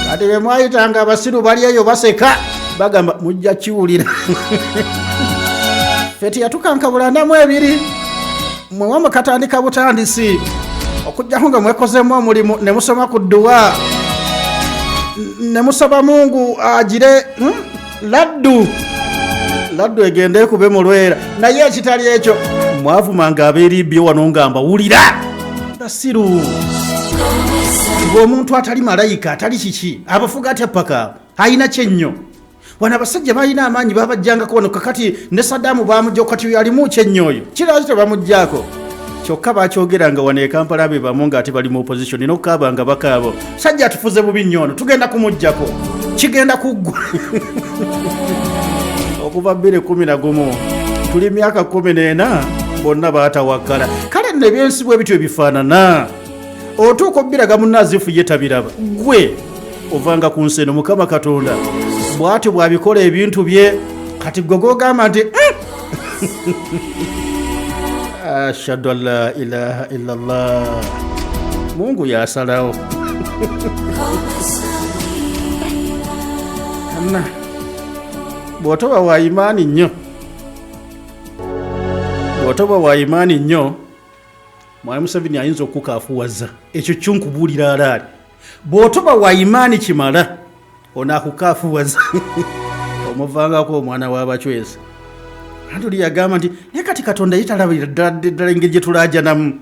Kati be mwayitanga abasiru bali eyo baseka, bagamba mujja kiwulira. Ffe teyatukankabula 42, mwe wamukatandika butandisi, okujjako nga mwekozemu omulimu ne musoma ku dduwa ne musaba Mungu agire laddu laddu egende ekube mu lwera. Naye ekitali ekyo, mwavumanga ab'eribyo wano nga mbawulira basiru, ng'omuntu atali malayika atali kiki abafuga atya paka alina kyennyo. Wano abasajja balina amaanyi, babajjangako wano. Kakati ne Sadaamu bamujja, kati alimu kyennyo oyo kiraki tebamugjaako? Kyokka bakyogeranga wano e Kampala be bamu ng'ate bali mu opposition n'okukaaba nga bakaabo, sajja atufuze bubi nnyo ono, tugenda kumuggyako, kigenda kuggwa. Okuva 211 tuli myaka 14, bonna baatawakkala. Kale nno ebyensi bwe bityo ebifaanana, otuuka obbiraga munaazifu ye tabiraba. Gwe ovanga ku nsi eno, Mukama Katonda bw'atyo bw'abikola ebintu bye. Kati gwe gwogamba nti ashhadu an la ilaha illallah, Mungu yasalawo. Anna bw'otoba wa imaani nnyo, bw'otoba wa imaani nnyo, Mwami Museveni ayinza okukaafuwaza. Ekyo kyonkubuulira alaali, bw'otoba wa imaani kimala ono akukaafuwaza, omuvangako omwana w'abacwezi. Anti oli yagamba nti naye kati Katonda ye talabira ddala ddala engeri gye tulaajanamu.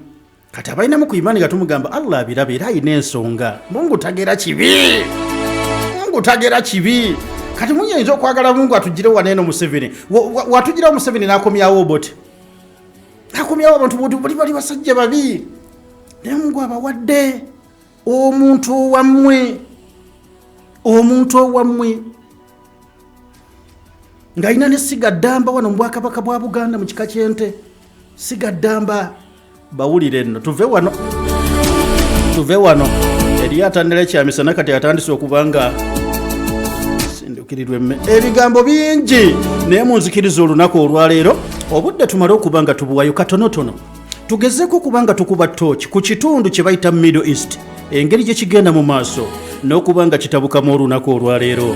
Kati abalinamu ku imaani nga tumugamba Allah abiraba era ayina ensonga. Mungu tagera kibi, Mungu tagera kibi. Kati muyinza okwagala Mungu atugire wano eno Museveni, watugirawo Museveni n'akomyawo Obote, akomyawo abantu boti bali bali basajja babi, naye Mungu abawadde omuntu owammwe, omuntu owammwe ng'alina ne siga ddamba wano mu bwakabaka bwa Buganda mu kika ky'ente, siga ddamba. Bawulire nno, tuve wano, tuve wano. Eriyo atandera ekyamisana, kati atandise okuba nga sindukirirwa emme, ebigambo bingi, naye munzikiriza olunaku olwaleero obudde tumale okuba nga tubuwayo katonotono, tugezeeko okuba nga tukuba tooki ku kitundu kye bayita Middle East, engeri gye kigenda mu maaso n'okuba nga kitabukamu olunaku olwaleero.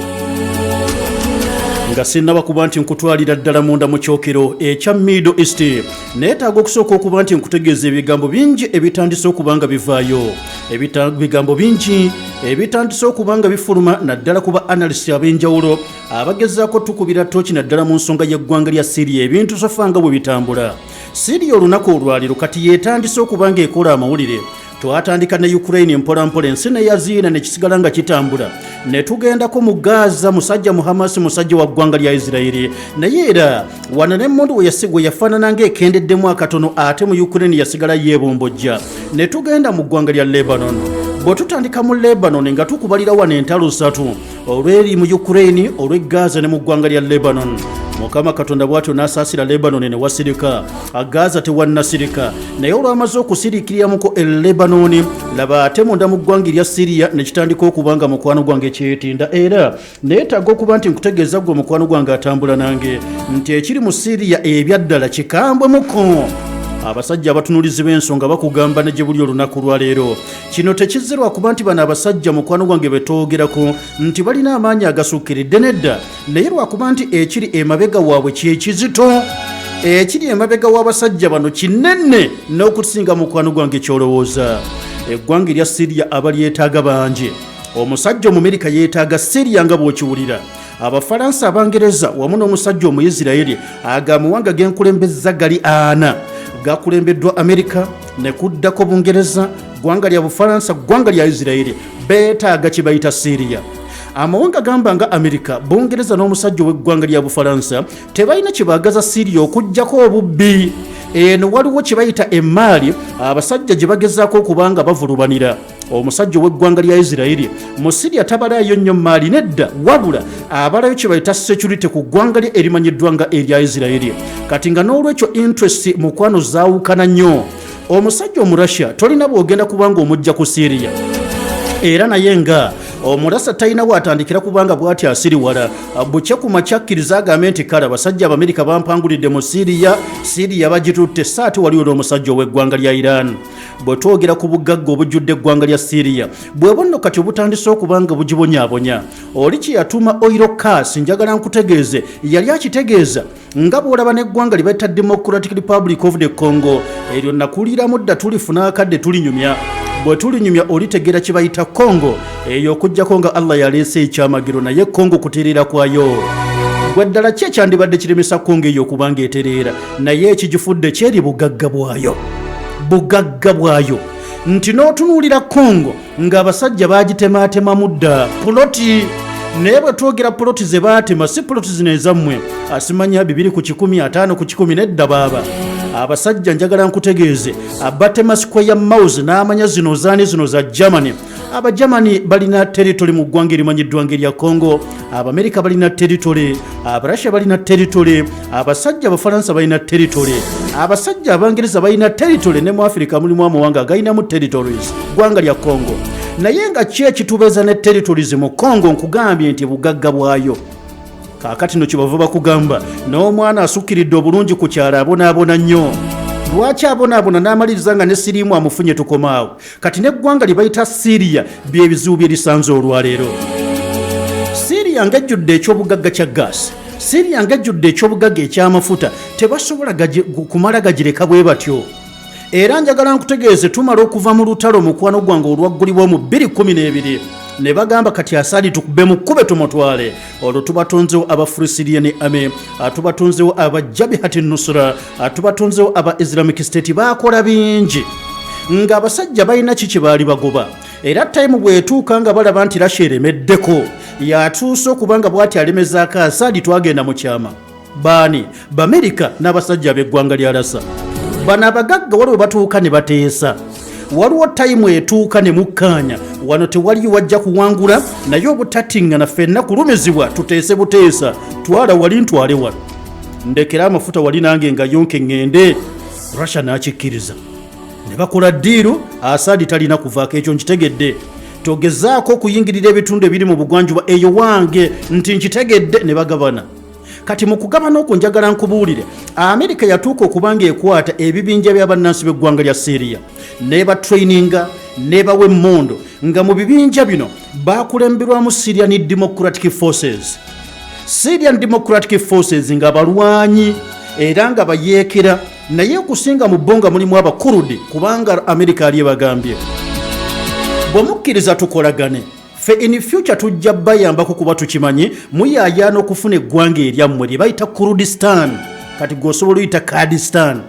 Nga sinnaba kuba nti nkutwalira ddala munda mu kyokero ekya Middle East, neetaaga okusooka okuba nti nkutegeeza ebigambo bingi ebitandise okuba nga bivaayo, ebigambo bingi ebitandise okuba nga bifuluma, naddala ku ba analyst ab'enjawulo abagezaako tukubira tooki, naddala mu nsonga y'eggwanga lya Syria. Ebintu so far nga bwe bitambula, Syria olunaku olwaliro kati yeetandise okuba ng'ekola amawulire. Twatandika ne Ukraine mpolampola, ensi neyaziina nekisigala nga kitambula, ne tugendako mu Gaza, musajja Muhamasi, musajja wa ggwanga lya Isirairi, naye era wano nemmundu we yafaanana ng'ekendeddemu akatono, ate mu Ukraine yasigala yeebombojja. Ne tugenda mu ggwanga lya Lebanon. Bwe tutandika mu Lebanon nga tukubalira wano entalo ssatu, olweri mu Ukraine, olw'e Gaza ne mu ggwanga lya Lebanon. Mukama Katonda bw'atyo n'asaasira Lebanon ne wasirika, Gaza tewannasirika, naye olwamaze okusiriikiriramuko e Lebanon, laba ate munda mu ggwanga erya Siriya ne kitandika okuba nga mukwano gwange kyetinda. Era neetaaga okuba nti nkutegeeza ggwe mukwano gwange atambula nange nti ekiri mu Siriya ebyaddala kikambwemuko. Abasajja abatunuulizi b'ensonga bakugamba ne gye buli olunaku lwaleero kino tekizze lwakuba nti bano abasajja mukwano gwange betwogerako nti balina amaanyi agasukkiridde, nedda, naye lwakuba nti ekiri emabega waabwe kyekizito. Ekiri emabega w'abasajja bano kinene n'okusinga mukwano gwange kyolowooza. Eggwanga erya Siriya abalyetaaga bangi. Omusajja Omumerika yeetaaga Siriya nga bw'okiwulira, Abafalansa, Abangereza wamu n'omusajja Omuisirairi. Ago amawanga genkulembeza gali ana, gakulembeddwa Amerika, ne kuddako Bungereza, ggwanga lya Bufalansa, ggwanga lya Isirairi, beetaaga kye bayita Siriya. Amawanga gamba nga Amerika, Bungereza n'omusajja ow'eggwanga lya Bufalansa tebalina kyebaagaza Siriya okugjako obubbi. Eno waliwo kye bayita emaali abasajja gye bagezaako okuba nga bavulubanira. Omusajja ow'eggwanga lya Isirairi mu Siriya tabalaayo nnyo maali, nedda, wabula abalayo kye bayita security ku ggwanga lye erimanyiddwa nga erya Isirairi. Kati nga n'olwekyo interest mukwano zaawukana nnyo. Omusajja Omurussia tolina bw'ogenda kubanga omujja ku Siriya, era naye nga Omurasa talina waatandikira kubanga bw'ati asiriwala bukye ku makyakkiriza agambe nti kale abasajja Abamerika bampangulidde mu Siriya, Siriya bagitutte. Saati waliwo n'omusajja ow'eggwanga lya Iran. Bwe twogera ku bugagga obujjudde eggwanga lya Siriya, bwe bunno kati obutandise okuba nga bugibonyaabonya. Oli kye yatuuma oil curse, njagala nkutegeeze, yali akitegeeza nga bw'olaba n'eggwanga lye bayita Democratic Republic of the Congo. Eryo nakuliramu dda, tulifuna akadde tulinyumya. Bwe tulinyumya olitegeera kye bayita Congo eyo, okugjako nga Allah yaleese ekyamagero. Naye Congo kutereera kwayo gwe ddala ki ekyandibadde kiremesa Congo eyo okuba nga etereera? Naye ekigifudde kyeri bugagga bwayo, bugagga bwayo, nti n'otunuulira Congo ng'abasajja bagitemaatemamu dda puloti. Naye bwe twogera puloti ze baatema, si puloti zino ezammwe asimanya 2 ku 100, 50 ku 100, nedda baaba. Abasajja njagala nkutegeeze, abatema square miles n'amanya zino zaani, zino za Germany. Abagermany balina territory mu ggwanga erimanyiddwa ng'erya Congo, Abamerika balina territory, Abarussia balina territory, abasajja Abafalansa balina territory, abasajja Abangereza balina territory. Ne mu Afirika mulimu amawanga agalinamu territories ggwanga lya Congo. Naye nga ki ekitubeeza ne territories mu Congo? Nkugambye nti bugagga bwayo. Kaakati no kyebava bakugamba n'omwana asukkiridde obulungi ku kyalo abonaabona nnyo. Lwaki abonaabona? N'amaliriza nga ne siriimu amufunye. Tukomaawo kati n'eggwanga lye bayita Siriya, byebizibu bye lisanze olwaleero. Siriya ng'ejjudde ekyobugagga kya gaasi, Siriya ng'ejjudde ekyobugagga eky'amafuta, tebasobola kumala gagireka bwe batyo. Era njagala nkutegeeze, tumala okuva mu lutalo mukwano gwange olwaggulibwa mu 2012 ne bagamba kati Asadi tukube mukkube tumutwale. Olwo tubatonzewo aba Free Syrian Army, tubatonzewo aba Jabhati Nusra, tubatonzewo aba Islamic State. Bakola bingi ng'abasajja balina ki kye baali bagoba. Era time bw'etuuka nga balaba nti Russia eremeddeko, yatuuse okuba nga bw'ati alemezaako Asadi. Twagenda mu kyama baani? Bamerika n'abasajja ab'eggwanga lya Lasa. Bano abagagga waliwo batuuka ne bateesa, waliwo time etuuka ne mukkaanya, wano tewali wajja kuwangula, naye obutatiŋŋana ffenna kulumizibwa, tuteese buteesa, twala wali ntwale wano, ndekere amafuta wali nange nga yonke ŋŋende. Russia n'akikkiriza ne bakola deal. Asadi talina kuvaako, ekyo nkitegedde. Togezaako okuyingirira ebitundu ebiri mu bugwanjuba eyo wange, nti nkitegedde. Ne bagabana. Kati mu kugabana okwo njagala nkubuulire, Amerika yatuuka okuba nga ekwata ebibinja by'abannansi b'eggwanga lya Syria nebatraininga, nebawa emmundu, nga mu bibinja bino bakulemberwamu Syrian Democratic Forces. Syrian Democratic Forces nga balwanyi era nga bayeekera, naye okusinga mu bo nga mulimu Abakurudi, kubanga Amerika ali ebagambye, bwe mukkiriza tukolagane ffe, in future tujja bayambako, kuba tukimanyi muyaayaana okufuna eggwanga eryammwe lye bayita Kurdistan. Kati gwe osobola oyita Kurdistan.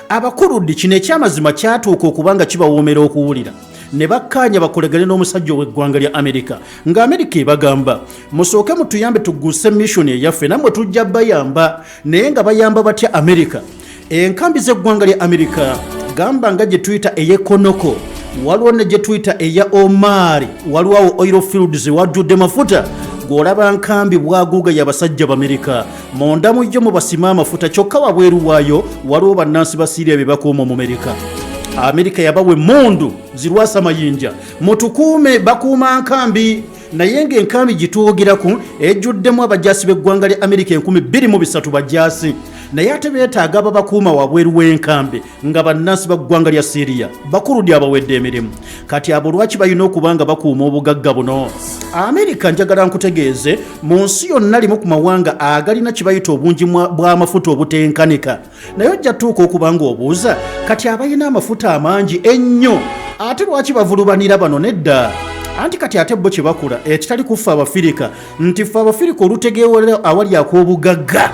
Abakurudi kino ekyamazima kyatuuka okuba nga kibawoomera okuwulira, ne bakkaanya bakolegane n'omusajja ow'eggwanga lya Amerika, nga Amerika ebagamba, musooke mutuyambe tugguse mission eyaffe, nammwe tujja bayamba. Naye nga bayamba batya Amerika? Enkambi z'eggwanga lya Amerika, gamba nga gye tuyita ey'ekonoko, waliwo ne gye tuyita eya Omaari, waliwo awo oil fields wajjudde mafuta, gw'olaba nkambi bwaguuga y'abasajja b'Amerika. Munda mu yo mubasima amafuta, kyokka wabweru waayo waliwo bannansi ba Siiriya be bakuuma Omumerika. Amerika yabawa emmundu zirwasa mayinja, mutukuume. Bakuuma nkambi, naye ng'enkambi gitwogeraku ejjuddemu abajaasi b'eggwanga lya Amerika 2300 bajaasi, naye ate beetaaga ababakuuma wabweru w'enkambi nga bannansi ba ggwanga lya Siriya, Bakurudi abawedde emirimu. Kati abo lwaki balina okuba nga bakuuma obugagga buno? Amerika, njagala nkutegeeze, mu nsi yonna limu ku mawanga agalina kibayita obungi bw'amafuta obutenkanika. Naye ojja tuuka okuba nga obuuza, kati abalina amafuta amangi ennyo ate lwaki bavulubanira bano? Nedda, anti kati ate bo kye bakula ekitali kuffe Abafirika, nti ffe Abafirika olutegeewera awali ak'obugagga,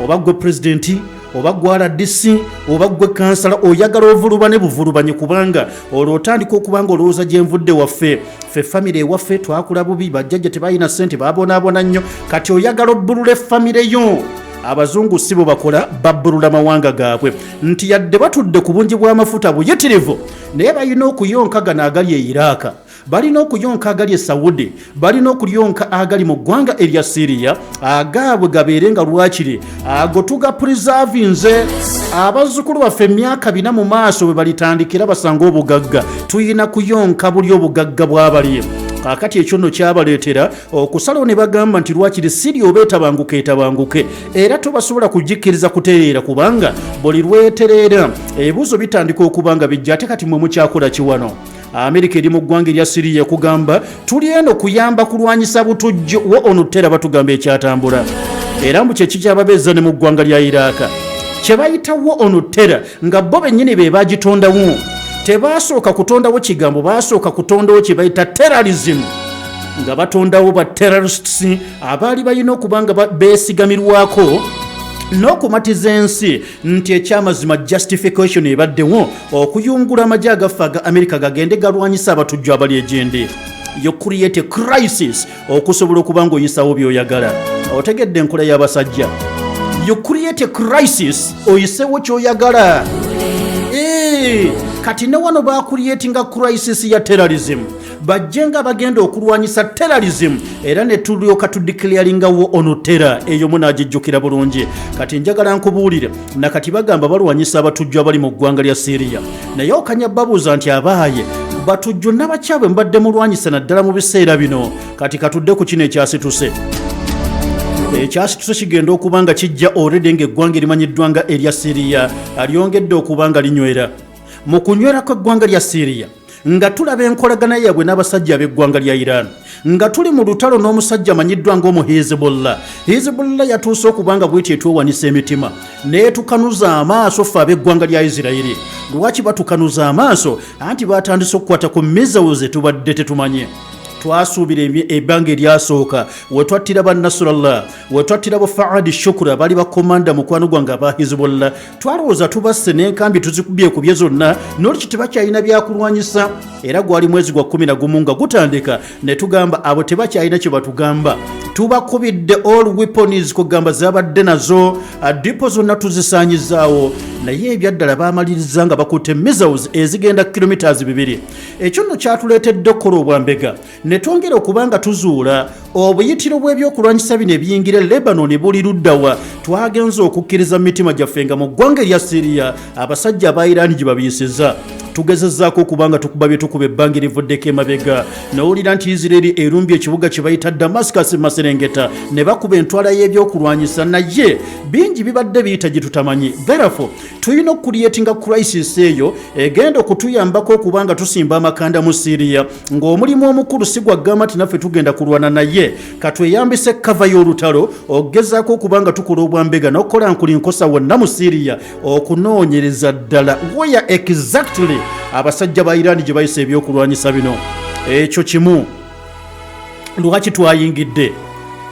oba gwe pulezidenti, oba gwe RDC, oba gwe kansala, oyagala ovulubane buvulubanye, kubanga olwo otandika okuba nga olowooza gyenvudde waffe, ffe famire ewaffe twakula bubi, bajjajja tebalina ssente, babonaabona nnyo, kati oyagala obbulula efamire yo. Abazungu si bwe bakola, babbulula mawanga gaabwe, nti yadde batudde ku bungi bw'amafuta buyitirivu, naye balina okuyonka gano agali e Iraaka, balina okuyonka agali e Saudi, balina okuyonka agali mu ggwanga erya Siriya, agaabwe gabeere nga lwakiri ago tugapreservinze, abazzukulu baffe emyaka 400 mu maaso bwe balitandikira basanga obugagga. Tuyina kuyonka buli obugagga bw'abali. Kaakati ekyo nno kyabaleetera okusalawo ne bagamba nti lwakiri Siriya oba etabanguka etabanguke, era tobasobola kugikkiriza kutereera, kubanga buli lwetereera ebibuuzo bitandika okuba nga bijja, ate kati mwe mukyakola kiwano? Amerika eri mu ggwanga erya Siriya ekugamba, tuli eno kuyamba kulwanyisa butujju, wo onutera batugamba ekyatambula, era mbu kyekikyababeeza ne mu ggwanga lya Iraaka kye bayita war on terror, nga bo bennyini be bagitondawo. Tebasooka kutondawo kigambo, basooka kutondawo kye bayita terrorism, nga batondawo ba terrorists abaali balina okuba nga beesigamirwako n'okumatiza ensi nti ekyamazima justification ebaddewo okuyungula amagye agaffe aga Amerika gagende galwanyisa abatujju abali egyendi. You create a crisis okusobola okuba nga oyisawo by'oyagala. Otegedde enkola y'abasajja? You create a crisis oyisewo ky'oyagala. Kati ne wano bacreatinga crisis ya terrorism, bajje nga bagenda okulwanyisa terrorism, era ne tulyoka tudeclaringa war on terror. Eyo munaagijjukira bulungi. Kati njagala nkubuulire, nakati bagamba balwanyisa abatujju abali mu ggwanga lya Siriya, naye okanya babuuza nti abaaye batujju nabakyabwe mbadde mulwanyisa naddala mu biseera bino? Kati katudde ku kino ekyasituse. Ekyasituse kigenda okuba nga kijja already ng'eggwanga erimanyiddwa nga erya Siriya lyongedde okuba nga linywera. Mu kunywera kw'eggwanga lya Siriya, nga tulaba enkolagana yaabwe n'abasajja ab'eggwanga lya Iran, nga tuli mu lutalo n'omusajja amanyiddwa ng'omu Hezbollah. Hezbollah yatuuse okuba nga bweti etwewanisa emitima n'etukanuza amaaso ffe ab'eggwanga lya Isirayiri. Lwaki batukanuza amaaso? Anti batandise okukwata ku missiles tubadde tetumanye. Twasuubira ebbanga eryasooka wetwattira ba Nasrallah, wetwattira ba Faadi Shukura, bali bakomanda mukwano gwange aba Hezbollah, twalowooza tubasse n'enkambi tuzikubye kubye zonna, noliki tebakyalina byakulwanyisa. Era gwali mwezi gwa 11 nga gutandika, ne tugamba abo tebakyalina kye batugamba, tubakubidde all weapons, kugamba zabadde nazo depot zonna tuzisaanyizaawo. Naye ebyaddala bamaliriza nga bakutte missiles ezigenda kilometers 2. Ekyo nno kyatuleetedde okukola obwambega, ne twongera okuba nga tuzuula obuyitiro bw'ebyokulwanyisa bino ebiyingira Lebanon buli luddawa. Twagenza okukkiriza mu mitima gyaffe nga mu ggwanga erya Siriya abasajja aba Irani gye babiyisiza. Tugezezzaako okuba nga tukuba bye tukuba ebbanga erivuddeko emabega, nowulira nti Isiraeri erumbye ekibuga kye bayita Damascus mu maserengeta ne bakuba entwala y'ebyokulwanyisa, naye bingi bibadde biyita gye tutamanyi. Therefore tulina okucreatinga crisis eyo egenda okutuyambako okuba nga tusimba amakanda mu Syria, ng'omulimu omukulu si gwagamba nti naffe tugenda kulwana, naye katweyambise cover y'olutalo okugezaako okuba nga tukola obwambega n'okukola nkulinkosa wonna mu Syria, okunoonyereza ddala where exactly abasajja ba Iran gye bayisa ebyokulwanyisa bino. Ekyo kimu lwaki twayingidde.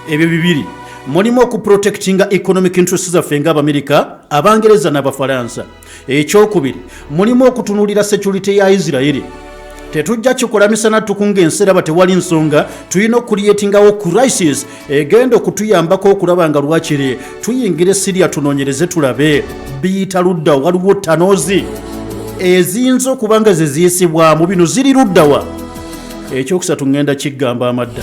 Ebyo bibiri mulimu okuprotectinga economic interests zaffe ng'Abamerika, Abangereza n'Abafalansa. Ekyokubiri, mulimu okutunuulira security ya Isiraeri. Tetujja kikola misana ttuku ng'ensi eraba tewali nsonga. Tulina okucreatingawo crisis egenda okutuyambako okulaba nga lwakiri tuyingira Syria, tunoonyereze tulabe biyita ludda, waliwo tunnels eziyinza okuba nga ze ziyisibwamu bino ziri luddawa. Ekyokusatu ŋŋenda kiggamba amadda.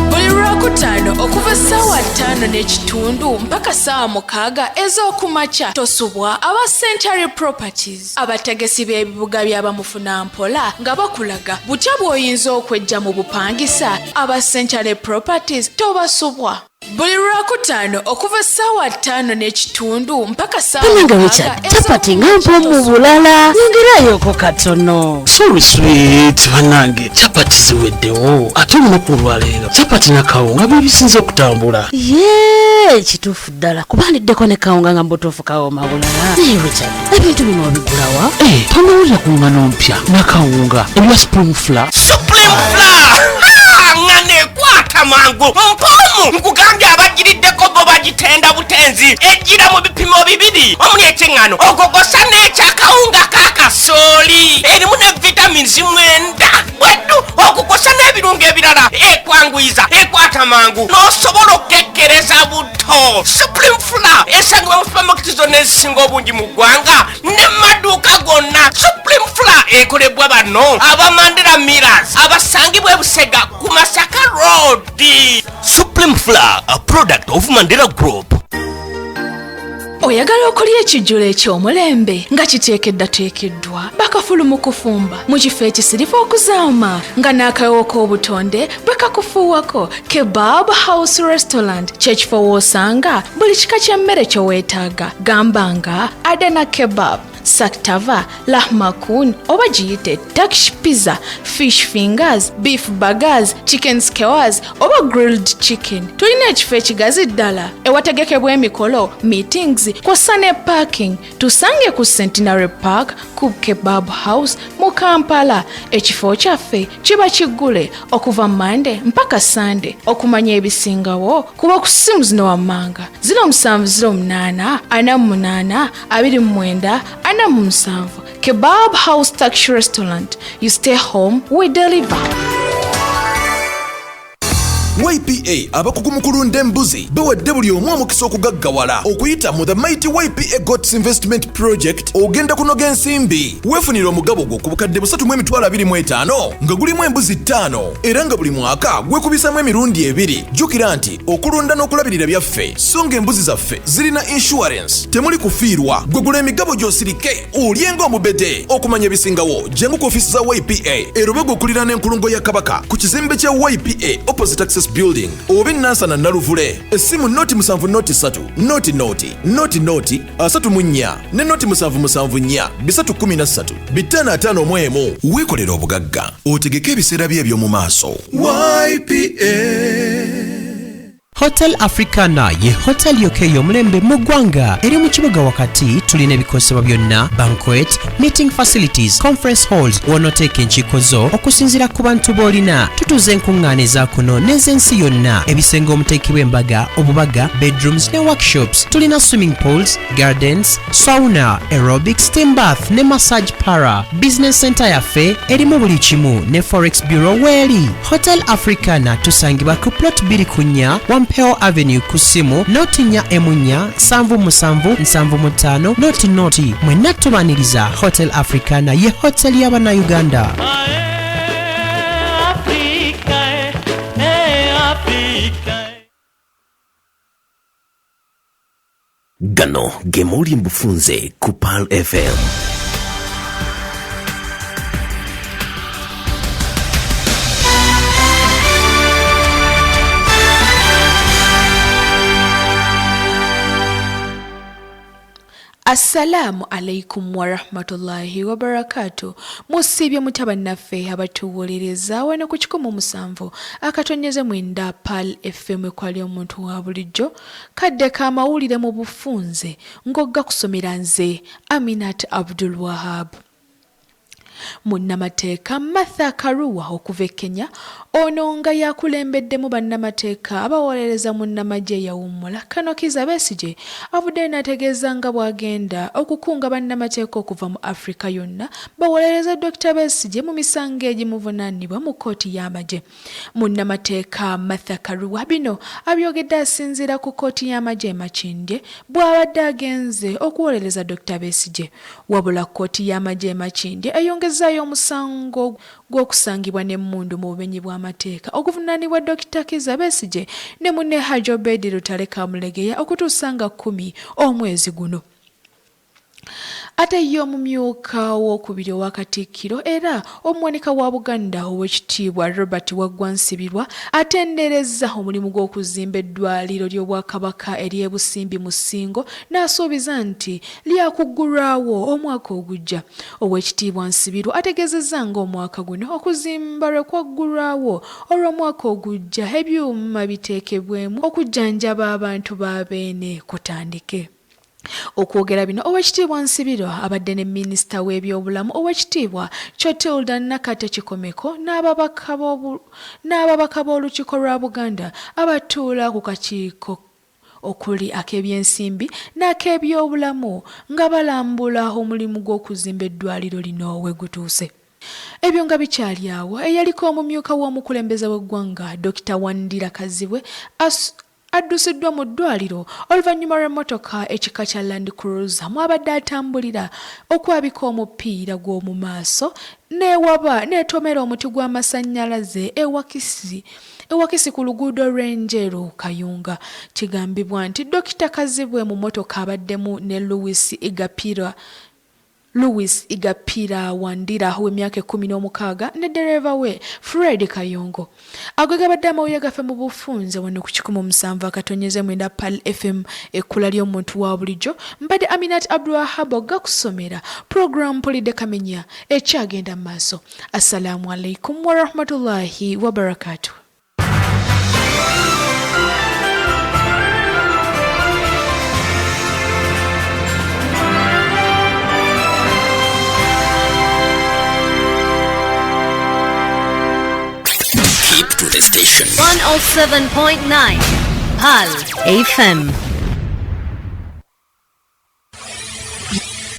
Buli Lwakutaano okuva 5:30 mpaka 6:00 ez'okumakya, tosubwa aba Century Properties, abategesi b'ebibuga by'abamufunampola, nga bakulaga butya bw'oyinza okwejja mu bupangisa. Aba Century Properties tobasubwa. Buli Lwakutaano okuva 5:30 mpaka ssaawa Banange. 6 Richard, capati nga mpomu bulala, nyongerayoko katono. Sorry sweet, banange capati ziweddewo, ate olunaku olwaleero capati nakawunga byebisinze okutambula. Ye kituufu ddala, kuba ndiddeko ne kawunga nga mubutuufu kawooma bulala. Naye Richard, ebintu bino obigulawa? Eh, tonawulira ku ngano mpya nakawunga ebya Supreme Flour? Supreme Flour ngano ekwata mangu, mpoomu. Nkugambye, abagiriddeko bo bagitenda butenzi. Ejjira mu bipimo bibiri omuli ekyeŋŋano ogogosa n'ekyakawunga kakasooli. Erimu ne vitamins 9 bweddu, okukosa n'ebirungo ebirala. Ekwanguyiza, ekwata mangu, n'osobola okukekkereza buto. Supreme Flour esangibwa mu supamaketi zonna ezisinga obungi mu ggwanga ne maduuka gonna. Supreme Flour ekolebwa bano aba Mandela Millers abasangibwa ebusega ku Masaka Road. Supreme Flour, a product of Mandela Group. Oyagala okulya ekijjulo eky'omulembe nga kiteekeddateekeddwa bakafulu mu kufumba, mu kifo ekisirifu okuzaama, nga n'akawo k'obutonde bwe kakufuuwako? Kebab House Restaurant kyekifo w'osanga buli kika ky'emmere kye weetaaga, gamba nga Adana kebab, saktava, lahmacun oba giyite Turkish pizza, fish fingers, beef burgers, chicken skewers oba grilled chicken. Tulina ekifo ekigazi ddala ewategekebwa emikolo, meetings, kw'ossa ne parking. Tusange ku Centenary Park ku Kebab House mu Kampala. Ekifo kyaffe kiba kiggule okuva Mande mpaka Sande. Okumanya ebisingawo kuba ku ssimu zino wammanga: 0708 48 29 47. Kebab House Turkish Restaurant, you stay home, we deliver. YPA abakugu mu kulunda embuzi bawadde buli omu omukisa okugaggawala okuyita mu the mighty YPA Goats Investment Project. Ogenda kunoga ensimbi weefunire omugabo gwo ku 325,000 nga gulimu embuzi 5, era nga buli mwaka gwekubisamu emirundi ebiri. Jjukira nti okulunda n'okulabirira byaffe, so ng'embuzi zaffe zirina insurance, temuli kufiirwa. Gwe gula emigabo gy'osirike olye ng'omubede. Okumanya ebisingawo, jangu ku ofiisi za YPA e Lubaga okuliraana enkulungo ya Kabaka ku kizimbe kya YPA opposite Access Building, oba enansana Naluvule. Essimu 0 7 0 3 0 0 0 0 34 ne 0 774 313 551. Weekolera obugagga, otegeke ebiseera bye eby'omu maaso. YPA. Hotel Africana ye hotel yokka ey'omulembe mu ggwanga eri mu kibuga wakati. Tulina ebikozesebwa byonna, banquet, meeting facilities, conference halls, w'onooteeka enkiiko zo okusinziira ku bantu b'olina. Tutuuza enkuŋŋaana eza kuno n'ez'ensi yonna, ebisenge omuteekebwa embaga, obubaga, bedrooms ne workshops. Tulina swimming pools, gardens, sauna, aerobic, steam bath ne massage parlour. Business center yaffe erimu buli kimu ne forex bureau weeri. Hotel Africana tusangibwa ku plot 24 Wampeo Avenue, ku ssimu 0 4 4 7 7 75 00. Mwenna tubaniriza. Hotel Africana ye hotel y'Abannayuganda. Africa, eh, Africa. Gano ge mawulire mu bufunze ku Pearl FM. Assalaamu alaikum warahmatullahi wabarakatu. Musiibye mutya bannaffe abatuwuliriza wano ku 107.9 Pearl FM ekwali omuntu wa bulijjo kadde k'amawulire mu bufunze ng'ogga kusomera nze Aminat Abdul Wahab. Munnamateeka Martha Karua okuva e Kenya ono nga yakulembeddemu bannamateeka abawolereza munnamagye eyawummula Kano Kizza Besigye avuddeyo n'ategeeza nga bw'agenda okukunga bannamateeka okuva mu Afrika yonna bawolereze Dokita Besigye mu misango egimuvunaanibwa mu kkooti y'amagye. Munnamateeka Martha Karua bino abyogedde asinziira ku kkooti y'amagye e Makindye bw'abadde agenze okuwolereza Dokita Besigye. Wabula kkooti y'amagye e Makindye eyongezzaayo omusango gw'okusangibwa n'emmundu mu bumenyi bw'amateeka oguvunaanibwa Dokita Kizza Besigye ne munne Hajji Obeid Lutale Kamulegeya okutuusa nga kkumi omwezi guno. Ate ye omumyuka owookubiri owa Katikkiro era omuwanika wa Buganda Oweekitiibwa Robert Waggwa Nsibirwa atenderezza omulimu gw'okuzimba eddwaliro ly'Obwakabaka ery'e Busimbi mu Ssingo n'asuubiza nti lyakuggulwawo omwaka ogujja. Oweekitiibwa Nsibirwa ategeezezza nga omwaka guno okuzimba lwe kwaggulwawo olw'omwaka ogujja ebyuma biteekebwemu okujjanjaba abantu ba Beene kutandike. Okwogera bino Oweekitiibwa Nsibirwa abadde ne Minisita w'ebyobulamu Oweekitiibwa Chotilda Nakate Kikomeko n'ababaka b'Olukiiko lwa Buganda abatuula ku kakiiko okuli ak'ebyensimbi n'akebyobulamu nga balambula omulimu gw'okuzimba eddwaliro lino wegutuuse. Ebyo nga bikyali awo, eyaliko omumyuka w'omukulembeze w'eggwanga Dokita Wandira Kazibwe addusiddwa mu ddwaliro oluvannyuma lw'emmotoka ekika kya Land Cruiser mw'abadde atambulira okwabika omupiira gw'omu maaso n'ewaba n'etomera omuti gw'amasannyalaze e Wakisi ku luguudo lw'e Njeru Kayunga. Kigambibwa nti Dokita Kazibwe mu mmotoka abaddemu ne Louis Igapira Louis Igapira Wandira ow'emyaka 16 ne ddereeva we Fred Kayongo. Ago gabadde amawulire gaffe mu bufunze wano ku 107.9 Pearl FM ekkula ly'omuntu wa bulijjo. Mbadde Aminat Abdulwahab gakusomera program Mpulidde Kamenya ekyagenda mu maaso. Assalamu alaikum warahmatullahi wabarakatuh. Keep to the station. 107.9 Pearl FM.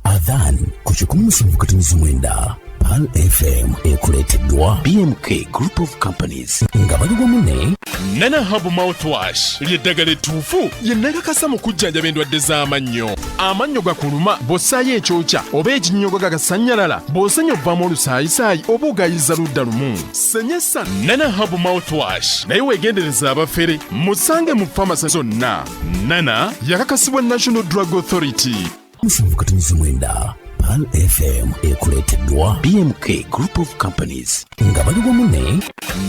Adhan ku 107.9 Pearl FM ekuleeteddwa BMK Group of Companies nga bali wamu ne Nana Herbal Mouthwash ly'eddagala ettuufu lye nakakasa mu kujjanjaba endwadde z'amannyo. Amannyo gakuluma bw'ossaayo ekyokya oba ekinnyogo gagasannyalala bw'osenya ovaamu olusaayisaayi oba ogayiza ludda lumu. Senyesa Nana Herbal Mouthwash naye weegendereza abafere musange mu famasi zonna. Nana yakakasibwa National Drug Authority. 7.9 Pearl FM ekuleeteddwa BMK Group of Companies nga bali wamu ne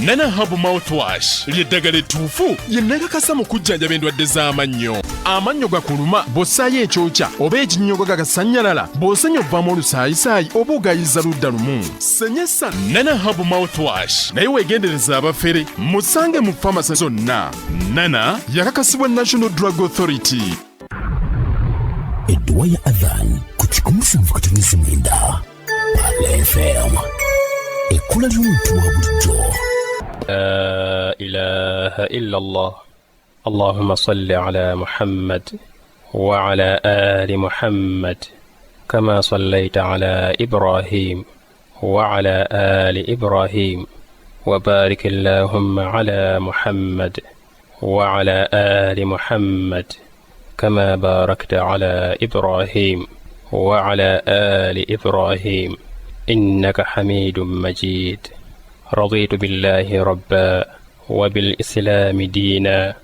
Nana Herbal Mouthwash ly'eddagala ettuufu lye nakakasa mu kujjanjaba endwadde z'amannyo. Amannyo gakuluma bw'ossaayo ekyokya oba ekinnyogo gagasannyalala bw'osenya ovaamu olusaayisaayi oba ogayiza ludda lumu. Senyesa Nana Herbal Mouthwash naye weegendereza abafere musange mu famasi zonna. Nana yakakasibwa National Drug Authority. Edduwa ya Adhan ku 107.9 Pearl FM ekkula ly'omuntu wa bulijjo. La ilaha illa Allah. Allahumma salli ala Muhammad wa ala ali Muhammad kama sallaita ala Ibrahim wa ala ali Ibrahim wa barik Allahumma ala Muhammad wa ala ali Muhammad كما باركت على إبراهيم وعلى آل إبراهيم إنك حميد مجيد. رضيت بالله ربا وبالإسلام دينا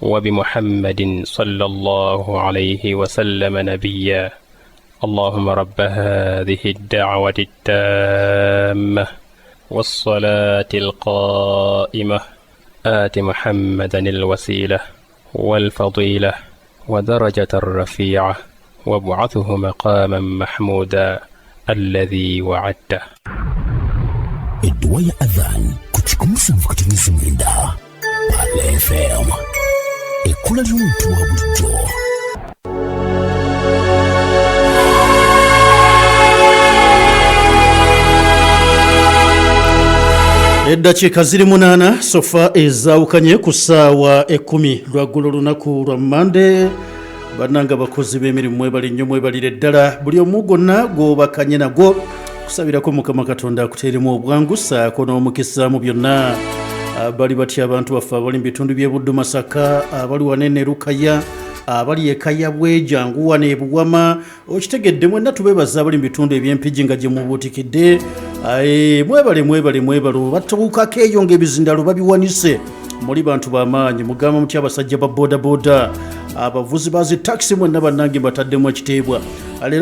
وبمحمد صلى الله عليه وسلم نبيا. اللهم رب هذه الدعوة التامة والصلاة القائمة آت محمدا الوسيلة والفضيلة ودرجة الرفيعة وابعثه مقاما محمودا الذي وعدته. Edduwa ya Adhan ku 107.9 Pearl FM, ekkula ly'omuntu wa bulijjo. Eddakiika ziri 8 sofa ezaawukanye ku ssaawa 10 lwaggulo olunaku lwa Mmande. Bannanga abakozi b'emirimu mwebale nnyo, mwebalire ddala buli omu gwonna gw'obakanye nagwo kusabirako Mukama Katonda akuteeremu obwangu ssaako n'omukisa mu byonna. Bali batya abantu baffe abali mu bitundu by'e Buddu, Masaka, abali wanene e Lukaya, abali e Kayabwe, Janguwa n'e Buwama, okitegedde mwenna tubeebaza abali mu bitundu eby'Empigi nga gye mubuutikidde. Mwebale mwebale mwebale, batuukako eyo ng'ebizindalo babiwanise. Muli bantu b'amaanyi, mugamba mutya abasajja ba bodaboda, abavuzi ba zi takisi mwenna bannange mbataddemu ekitiibwa. Leero